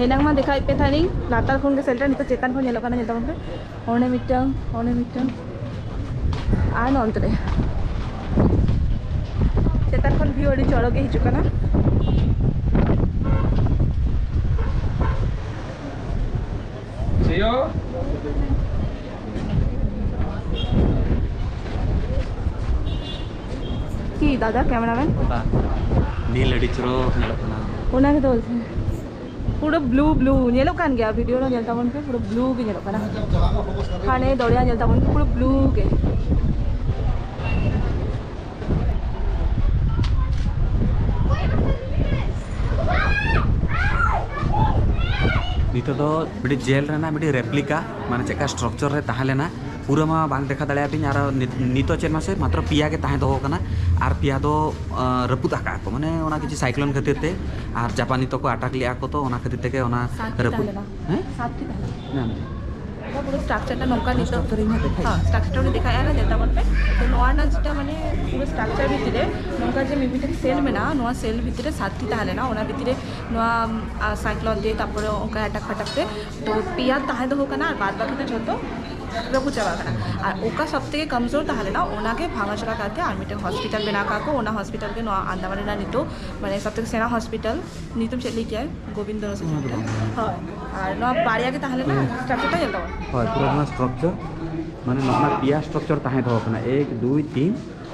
ᱮᱱᱟᱝ ᱢᱟ ᱫᱮᱠᱷᱟᱣᱮᱫ ᱯᱮ ᱛᱟᱦᱮᱱᱤᱧ ᱞᱟᱛᱟᱨ ᱠᱷᱚᱱ ᱜᱮ ᱥᱮᱞᱴᱟ, ᱱᱤᱛᱚᱜ ᱪᱮᱛᱟᱱ ᱠᱷᱚᱱ ᱧᱮᱞᱚᱜ ᱠᱟᱱᱟ, ᱧᱮᱞ ᱛᱟᱵᱚᱱ ᱯᱮ᱾ ᱚᱸᱰᱮ ᱢᱤᱫᱴᱟᱝ, ᱚᱸᱰᱮ ᱢᱤᱫᱴᱟᱝ, ᱟᱨ ᱱᱚᱱᱛᱮ ᱨᱮ ᱪᱮᱛᱟᱱ ᱠᱷᱚᱱ ᱵᱷᱤᱭᱩ ᱟᱹᱰᱤ ᱪᱚᱨᱚᱠ ᱜᱮ ᱦᱤᱡᱩᱜ ᱠᱟᱱᱟ᱾ কি দাদা, ক্যামেরাম্যান? নীল ᱟᱹᱰᱤ ᱪᱚᱨᱚᱠ ᱧᱮᱞᱚᱜ ᱠᱟᱱᱟ᱾ ᱚᱱᱟ ᱜᱮᱛᱚ ᱵᱚᱞᱪᱷᱤ᱾ ᱯᱩᱨᱟᱹ ᱵᱞᱩ ᱵᱞᱩ ᱧᱮᱞᱚᱜ ᱠᱟᱱ ᱜᱮᱭᱟ, ᱵᱷᱤᱰᱤᱭᱳ ᱨᱮ ᱧᱮᱞ ᱛᱟᱵᱚᱱ ᱯᱮ, ᱯᱩᱨᱟᱹ ᱵᱞᱩ ᱜᱮ ᱧᱮᱞᱚᱜ ᱠᱟᱱᱟ᱾ ᱦᱟᱱᱮ ᱫᱚᱨᱭᱟ ᱧᱮᱞ ᱛᱟᱵᱚᱱ ᱯᱮ, ᱯᱩᱨᱟᱹ ᱵᱞᱩ ᱜᱮ᱾ ᱱᱤᱛᱚᱜ ᱫᱚ ᱢᱤᱫᱴᱤᱡ ᱡᱮᱞ ᱨᱮᱱᱟᱜ ᱢᱤᱫᱴᱤᱡ ᱨᱮᱯᱞᱤᱠᱟ, ᱢᱟᱱᱮ ᱪᱮᱫᱠᱟ ᱥᱴᱨᱟᱠᱪᱟᱨ ᱨᱮ ᱛᱟᱦᱮᱸ ᱞᱮᱱᱟ, ᱯᱩᱨᱟᱹ ᱢᱟ ᱵᱟᱝ ᱫᱮᱠᱷᱟᱣ ᱫᱟᱲᱮᱭᱟᱯᱮᱭᱟᱹᱧ᱾ ᱟᱨ ᱱᱤᱛ-, ᱱᱤᱛᱚᱜ ᱪᱮᱫ ᱢᱟᱥᱮ ᱢᱟᱛᱨᱚ ᱯᱮᱭᱟ ᱜᱮ ᱛᱟᱦᱮᱸ ᱫᱚᱦᱚ ᱠᱟᱱᱟ, ᱟᱨ ᱯᱮᱭᱟ ᱫᱚ, ᱟᱸ, ᱨᱟᱹᱯᱩᱫ ᱟᱠᱟᱫ ᱠᱚ, ᱢᱟᱱᱮ ᱚᱱᱟ ᱠᱤᱪᱷᱩ ᱥᱟᱭᱠᱞᱳᱱ ᱠᱷᱟᱹᱛᱤᱨ ᱛᱮ, ᱟᱨ ᱡᱟᱯᱟᱱᱤ ᱛᱟᱠᱚ ᱟᱴᱟᱠ ᱞᱮᱫᱼᱟ ᱠᱚ, ᱛᱚ ᱚᱱᱟ ᱠᱷᱟᱹᱛᱤᱨ ᱛᱮᱜᱮ ᱚᱱᱟ ᱥᱟᱛᱴᱤ ᱨᱟᱹᱯᱩᱫ᱾ ᱛᱟᱦᱮᱸ ᱞᱮᱱᱟ᱾ ᱦᱮᱸ? ᱥᱟᱛᱴᱤ ᱛᱟᱦᱮᱸ ᱞᱮᱱᱟ᱾ ᱱᱮ ᱟᱢ ᱫᱚ? ᱚᱱᱟ ᱯᱩᱨᱟᱹ ᱥᱴᱨᱟᱠᱪᱟᱨ ᱴᱟ ᱱᱚᱝᱠᱟ ᱱᱤᱛᱚᱜ ᱥᱴᱨᱟᱠᱪᱟᱨ ᱤᱧ ᱫᱮᱠᱷᱟᱣ᱾ ᱦᱮᱸ, ᱥᱴᱨᱟᱠᱪᱟᱨ ᱤᱧ ᱫᱮᱠᱷᱟᱣᱮᱫᱼᱟ, ᱧᱮᱞ ᱛᱟᱵᱚᱱ ᱯᱮ᱾ ᱛᱚ ᱱᱚᱣᱟ ᱨᱮᱱᱟᱜ ᱡᱮᱴᱟ ᱢᱟᱱᱮ ᱯᱩᱨᱟᱹ ᱥᱴᱨᱟᱠᱪᱟᱨ ᱵᱷᱤᱛᱤᱨ ᱨᱮ ᱱᱚᱝᱠᱟ ᱡᱮ ᱢᱤᱢᱤᱫᱴᱮᱱ ᱥᱮᱞ ᱢᱮᱱᱟᱜᱼᱟ, ᱱᱚᱣᱟ ᱥᱮᱞ ᱵᱷᱤᱛᱤᱨ ᱨᱮ ᱥᱟᱛᱴᱤ ᱛᱟᱦᱮᱸ ᱞᱮᱱᱟ, ᱚᱱᱟ ᱵᱷᱤᱛᱤᱨ ᱨᱮ ᱱᱚᱣᱟ, ᱟ, ᱥᱟᱭᱠᱞᱳᱱ ᱛᱮ, ᱛᱟᱨᱯᱚᱨᱮ ᱚᱱᱠᱟ ᱟᱴᱟᱠ ᱯᱷᱟᱴᱟᱠ ᱛᱮ, ᱛᱚ ᱯᱮᱭᱟ ᱛᱟᱦᱮᱸ ᱫᱚᱦᱚ ᱠᱟᱱᱟ ᱟᱨ ᱵᱟᱫ ᱵᱟᱹᱠᱤ ᱫᱚ ᱡᱷᱚᱛᱚ ᱨᱟᱹᱯᱩᱫ ᱪᱟᱵᱟ ᱠᱟᱱᱟ᱾ ᱟᱨ ᱚᱠᱟ ᱥᱚᱵ ᱛᱷᱮᱠᱮ ᱠᱚᱢᱡᱳᱨ ᱛᱟᱦᱮᱸ ᱞᱮᱱᱟ, ᱚᱱᱟᱜᱮ ᱵᱷᱟঙᱟ ᱪᱷᱚᱲᱟ ᱠᱟᱛᱮ ᱟᱨ ᱢᱤᱫᱴᱮᱱ ᱦᱚᱥᱯᱤᱴᱟᱞ ᱵᱮᱱᱟᱣ ᱠᱟᱜ ᱠᱚ, ᱚᱱᱟ ᱦᱚᱥᱯᱤᱴᱟᱞ ᱜᱮ ᱱᱚᱣᱟ ᱟᱱᱫᱟᱢᱟᱱ ᱨᱮᱱᱟᱜ ᱱᱤᱛᱚᱜ ᱢᱟᱱᱮ ᱥᱚᱵ ᱛᱷᱮᱠᱮ ᱥᱮᱬᱟ ᱦᱚᱥᱯᱤᱴᱟᱞ᱾ ᱧᱩᱛᱩᱢ ᱪᱮᱫ ᱞᱟᱹᱭ ᱠᱮᱜᱼᱟᱭ? ᱜᱳᱵᱤᱱᱫᱚ ᱨᱚᱥ ᱦᱚᱥᱯᱤᱴᱟᱞ᱾ ᱦᱳᱭ᱾ ᱟᱨ ᱱᱚᱣᱟ ᱵᱟᱨᱭᱟ ᱜᱮ ᱛᱟᱦᱮᱸ ᱞᱮᱱᱟ, ᱦᱩᱸ᱾ ᱥᱴᱨᱟᱠᱪᱟᱨ ᱴᱟ ᱧᱮᱞ ᱛᱟᱵᱚᱱ᱾ ᱦᱳᱭ, ᱯᱩᱨᱟᱹ ᱱᱚᱣᱟ ᱥᱴᱨᱟᱠᱪᱟᱨ, ᱢᱟᱱᱮ ᱱᱚᱣᱟ ᱯᱮᱭᱟ ᱥᱴᱨᱟᱠᱪᱟᱨ ᱛᱟᱦᱮᱸ ᱫᱚᱦᱚ ᱠᱟᱱᱟ, ᱮᱠ, ᱫᱩᱭ, ᱛᱤᱱ,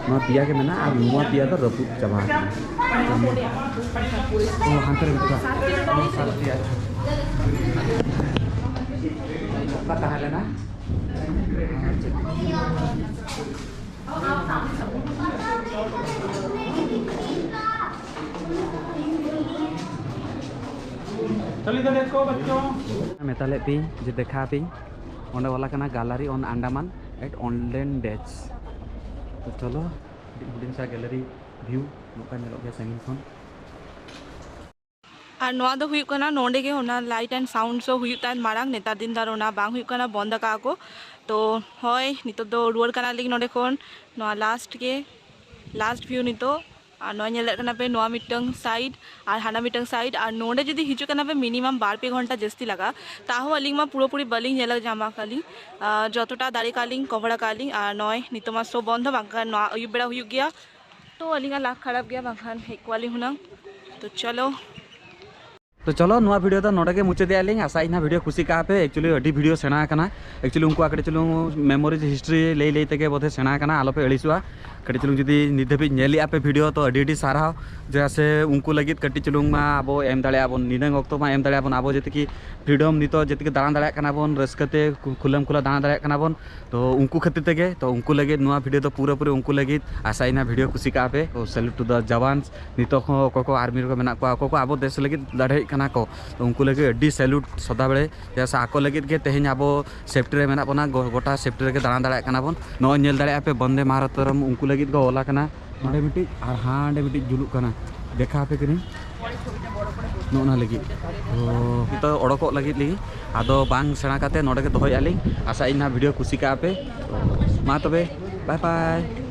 ᱱᱚᱣᱟ ᱯᱮᱭᱟ ᱜᱮ ᱢᱮᱱᱟᱜᱼᱟ ᱟᱨ ᱱᱚᱣᱟ ᱯᱮᱭᱟ ᱫᱚ ᱨᱟᱹᱯᱩᱫ ᱪᱟᱵᱟ ᱟᱠᱟᱱᱟ᱾ ᱚ, ᱦᱟᱱᱛᱮ ᱨᱮ ᱢᱮᱱᱟᱜᱼᱟ᱾ ᱚ, ᱥᱟᱛᱴᱤ, ᱟᱪᱪᱷᱟ᱾ ᱚᱠᱟ ᱛᱟᱦᱮᱸ ᱞᱮᱱᱟ? ᱢᱮᱛᱟ ᱞᱮᱫ ᱯᱮ ᱡᱮ ᱫᱮᱠᱷᱟ ᱯᱮ, ᱚᱸᱰᱮ ᱚᱞ ᱟᱠᱟᱱᱟ Gallery on Andaman at Olden Days᱾ ᱛᱚ ᱪᱚᱞᱚ, ᱦᱩᱰᱤᱧ ᱦᱩᱰᱤᱧ ᱥᱟ gallery view ᱱᱚᱝᱠᱟ ᱧᱮᱞᱚᱜ ᱜᱮᱭᱟ ᱥᱟᱺᱜᱤᱧ ᱠᱷᱚᱱ᱾ ᱟᱨ ᱱᱚᱣᱟ ᱫᱚ ᱦᱩᱭᱩᱜ ᱠᱟᱱᱟ ᱱᱚᱸᱰᱮ ᱜᱮ ᱚᱱᱟ light and sound show ᱦᱩᱭᱩᱜ ᱛᱟᱦᱮᱸᱫ ᱢᱟᱲᱟᱝ, ᱱᱮᱛᱟᱨ ᱫᱤᱱ ᱫᱚ ᱟᱨ ᱚᱱᱟ ᱵᱟᱝ ᱦᱩᱭᱩᱜ ᱠᱟᱱᱟ, ᱵᱚᱱᱫ ᱟᱠᱟᱫᱼᱟ ᱠᱚ᱾ ᱛᱚ ᱦᱳᱭ, ᱱᱤᱛᱚᱜ ᱫᱚ ᱨᱩᱣᱟᱹᱲ ᱠᱟᱱᱟᱞᱤᱧ ᱱᱚᱸᱰᱮ ᱠᱷᱚᱱ᱾ ᱱᱚᱣᱟ last ᱜᱮ, last view ᱱᱤᱛᱚᱜ᱾ ᱟᱨ ᱱᱚᱣᱟ ᱧᱮᱞᱮᱫ ᱠᱟᱱᱟ ᱯᱮ, ᱱᱚᱣᱟ ᱢᱤᱫᱴᱟᱝ side ᱟᱨ ᱦᱟᱱᱟ ᱢᱤᱫᱴᱟᱝ side, ᱟᱨ ᱱᱚᱸᱰᱮ ᱡᱩᱫᱤ ᱦᱤᱡᱩᱜ ᱠᱟᱱᱟ ᱯᱮ minimum ᱵᱟᱨ ᱯᱮ ᱜᱷᱚᱱᱴᱟ ᱡᱟᱹᱥᱛᱤ ᱞᱟᱜᱟᱜᱼᱟ, ᱛᱟᱦᱚᱸ ᱟᱹᱞᱤᱧ ᱢᱟ ᱯᱩᱨᱟᱹᱯᱩᱨᱤ ᱵᱟᱹᱞᱤᱧ ᱧᱮᱞ ᱧᱟᱢ ᱟᱠᱟᱫ ᱞᱤᱧ᱾ ᱟᱨ ᱡᱚᱛᱚᱴᱟ ᱫᱟᱲᱮ ᱠᱟᱜ ᱞᱤᱧ cover ᱟᱠᱟᱫ ᱞᱤᱧ᱾ ᱟᱨ ᱱᱚᱜᱼᱚᱭ ᱱᱤᱛᱚᱜ ᱢᱟ show ᱵᱚᱱᱫᱚ, ᱵᱟᱝᱠᱷᱟᱱ ᱱᱚᱣᱟ ᱟᱹᱭᱩᱵ ᱵᱮᱲᱟ ᱦᱩᱭᱩᱜ ᱜᱮᱭᱟ᱾ ᱛᱚ ᱟᱹᱞᱤᱧᱟᱜ luck ᱠᱷᱟᱨᱟᱯ ᱜᱮᱭᱟ, ᱵᱟᱝᱠᱷᱟᱱ ᱦᱮᱡ ᱠᱚᱜᱼᱟ ᱞᱤᱧ ᱦᱩᱱᱟᱹᱝ᱾ ᱛᱚ ᱪᱚᱞᱚ, ᱛᱚ ᱪᱚᱞᱚ, ᱱᱚᱣᱟ video ᱫᱚ ᱱᱚᱰᱮ ᱜᱮ ᱢᱩᱪᱟᱹᱫᱮᱜᱼᱟ ᱞᱤᱧ᱾ ᱟᱥᱟᱭᱟᱹᱧ ᱱᱟᱦᱟᱜ video ᱠᱩᱥᱤ ᱠᱟᱜᱼᱟ ᱯᱮ᱾ Actually ᱟᱹᱰᱤ video ᱥᱮᱬᱟ ᱟᱠᱟᱱᱟ᱾ Actually ᱩᱱᱠᱩᱣᱟᱜ ᱠᱟᱹᱴᱤᱡ ᱪᱩᱞᱩᱝ memories history ᱞᱟᱹᱭ ᱞᱟᱹᱭ ᱛᱮᱜᱮ ᱵᱚᱫᱷᱮ ᱥᱮᱬᱟ ᱟᱠᱟᱱᱟ, ᱟᱞᱚᱯᱮ ᱟᱹᱲᱤᱥᱚᱜᱼᱟ᱾ ᱠᱟᱹᱴᱤᱡ ᱪᱩᱞᱩᱝ ᱡᱩᱫᱤ ᱱᱤᱛ ᱫᱷᱟᱹᱵᱤᱡ ᱧᱮᱞᱮᱜᱼᱟ ᱯᱮ video, ᱛᱚ ᱟᱹᱰᱤ ᱟᱹᱰᱤ ᱥᱟᱨᱦᱟᱣ᱾ ᱪᱮᱫᱟᱜ ᱥᱮ ᱩᱱᱠᱩ ᱞᱟᱹᱜᱤᱫ ᱠᱟᱹᱴᱤᱡ ᱪᱩᱞᱩᱝ ᱢᱟ ᱟᱵᱚ ᱮᱢ ᱫᱟᱲᱮᱭᱟᱜᱼᱟ ᱵᱚᱱ, ᱱᱤᱱᱟᱹᱝ ᱚᱠᱛᱚ ᱢᱟ ᱮᱢ ᱫᱟᱲᱮᱭᱟᱜᱼᱟ ᱵᱚᱱ, ᱟᱵᱚ ᱡᱮᱛᱮ ᱠᱤ freedom ᱱᱤᱛᱚᱜ ᱡᱮᱛᱮ ᱠᱤ ᱫᱟᱬᱟ ᱫᱟᱲᱮᱭᱟᱜ ᱠᱟᱱᱟ ᱵᱚᱱ, ᱨᱟᱹᱥᱠᱟᱹ ᱛᱮ ᱠᱷᱩ-, ᱠᱷᱩᱞᱟᱹᱢ ᱠᱷᱩᱞᱟ ᱫᱟᱬᱟ ᱫᱟᱲᱮᱭᱟᱜ ᱠᱟᱱᱟ ᱵᱚᱱ᱾ ᱛᱚ ᱩᱱᱠᱩ ᱠᱷᱟᱹᱛᱤᱨ ᱛᱮᱜᱮ, ᱛᱚ ᱩᱱᱠᱩ ᱞᱟᱹᱜᱤᱫ ᱱᱚᱣᱟ video ᱫᱚ ᱯᱩᱨᱟᱹᱯᱩᱨᱤ ᱩᱱᱠᱩ ᱞᱟᱹᱜᱤᱫ᱾ ᱟᱥᱟᱭᱟᱹᱧ ᱱᱟᱦᱟᱜ video ᱠᱩᱥᱤ ᱠᱟᱜᱼᱟ ᱯᱮ᱾ ᱚ, salute to the jawans᱾ ᱱᱤᱛᱚᱜ ᱦᱚᱸ ᱚᱠᱚᱭ ᱠᱚ army ᱨᱮᱠᱚ ᱢᱮᱱᱟᱜ ᱠᱚᱣᱟ, ᱚᱠᱚᱭ ᱠᱚ ᱟᱵᱚ ᱫᱮᱥ ᱞᱟᱹᱜᱤᱫ ᱞᱟᱹᱲᱦᱟᱹᱭᱮᱫ ᱠᱟᱱᱟ ᱠᱚ, ᱛᱚ ᱩᱱᱠᱩ ᱞᱟᱹᱜᱤᱫ ᱟᱹᱰᱤ salute ᱥᱚᱫᱟ ᱵᱮᱲᱮ᱾ ᱪᱮᱫᱟᱜ ᱥᱮ ᱟᱠᱚ ᱞᱟᱹᱜᱤᱫ ᱜᱮ ᱛᱮᱦᱮᱧ ᱟᱵᱚ safety ᱨᱮ ᱢᱮᱱᱟᱜ ᱵᱚᱱᱟ, ᱜᱚ-, ᱜᱚᱴᱟ safety ᱨᱮᱜᱮ ᱫᱟᱬᱟ ᱫᱟᱲᱮᱭᱟᱜ ᱠᱟᱱᱟ ᱵᱚᱱ᱾ ᱱᱚᱜᱼᱚᱭ ᱧᱮᱞ ᱫᱟᱲᱮᱭᱟᱜᱼᱟ ᱯᱮ ᱵᱚᱱᱫᱮ ᱢᱟᱛᱟᱨᱚᱢ ᱩᱱᱠᱩ ᱞᱟᱹᱜᱤᱫ ᱜᱮ ᱚᱞ ᱟᱠᱟᱱᱟ᱾ ᱱᱚᱸᱰᱮ ᱢᱤᱫᱴᱤᱡ ᱟᱨ ᱦᱟᱸᱰᱮ ᱢᱤᱫᱴᱤᱡ ᱡᱩᱞᱩᱜ ᱠᱟᱱᱟ, ᱫᱮᱠᱷᱟᱣ ᱟᱯᱮ ᱠᱟᱹᱱᱟᱹᱧ᱾ ᱱᱚᱜᱼᱚ ᱱᱟ ᱞᱟᱹᱜᱤᱫ, ᱛᱚ ᱱᱤᱛᱚᱜ ᱚᱰᱚᱠᱚᱜ ᱞᱟᱹᱜᱤᱫ ᱞᱤᱧ, ᱟᱫᱚ ᱵᱟᱝ ᱥᱮᱬᱟ ᱠᱟᱛᱮ ᱱᱚᱰᱮ ᱜᱮ ᱫᱚᱦᱚᱭᱮᱫᱼᱟ ᱞᱤᱧ᱾ ᱟᱥᱟᱭᱟᱹᱧ ᱱᱟᱦᱟᱜ video ᱠᱩᱥᱤ ᱠᱟᱜᱼᱟ ᱯᱮ᱾ ᱛᱚ ᱢᱟ ᱛᱚᱵᱮ, bye bye᱾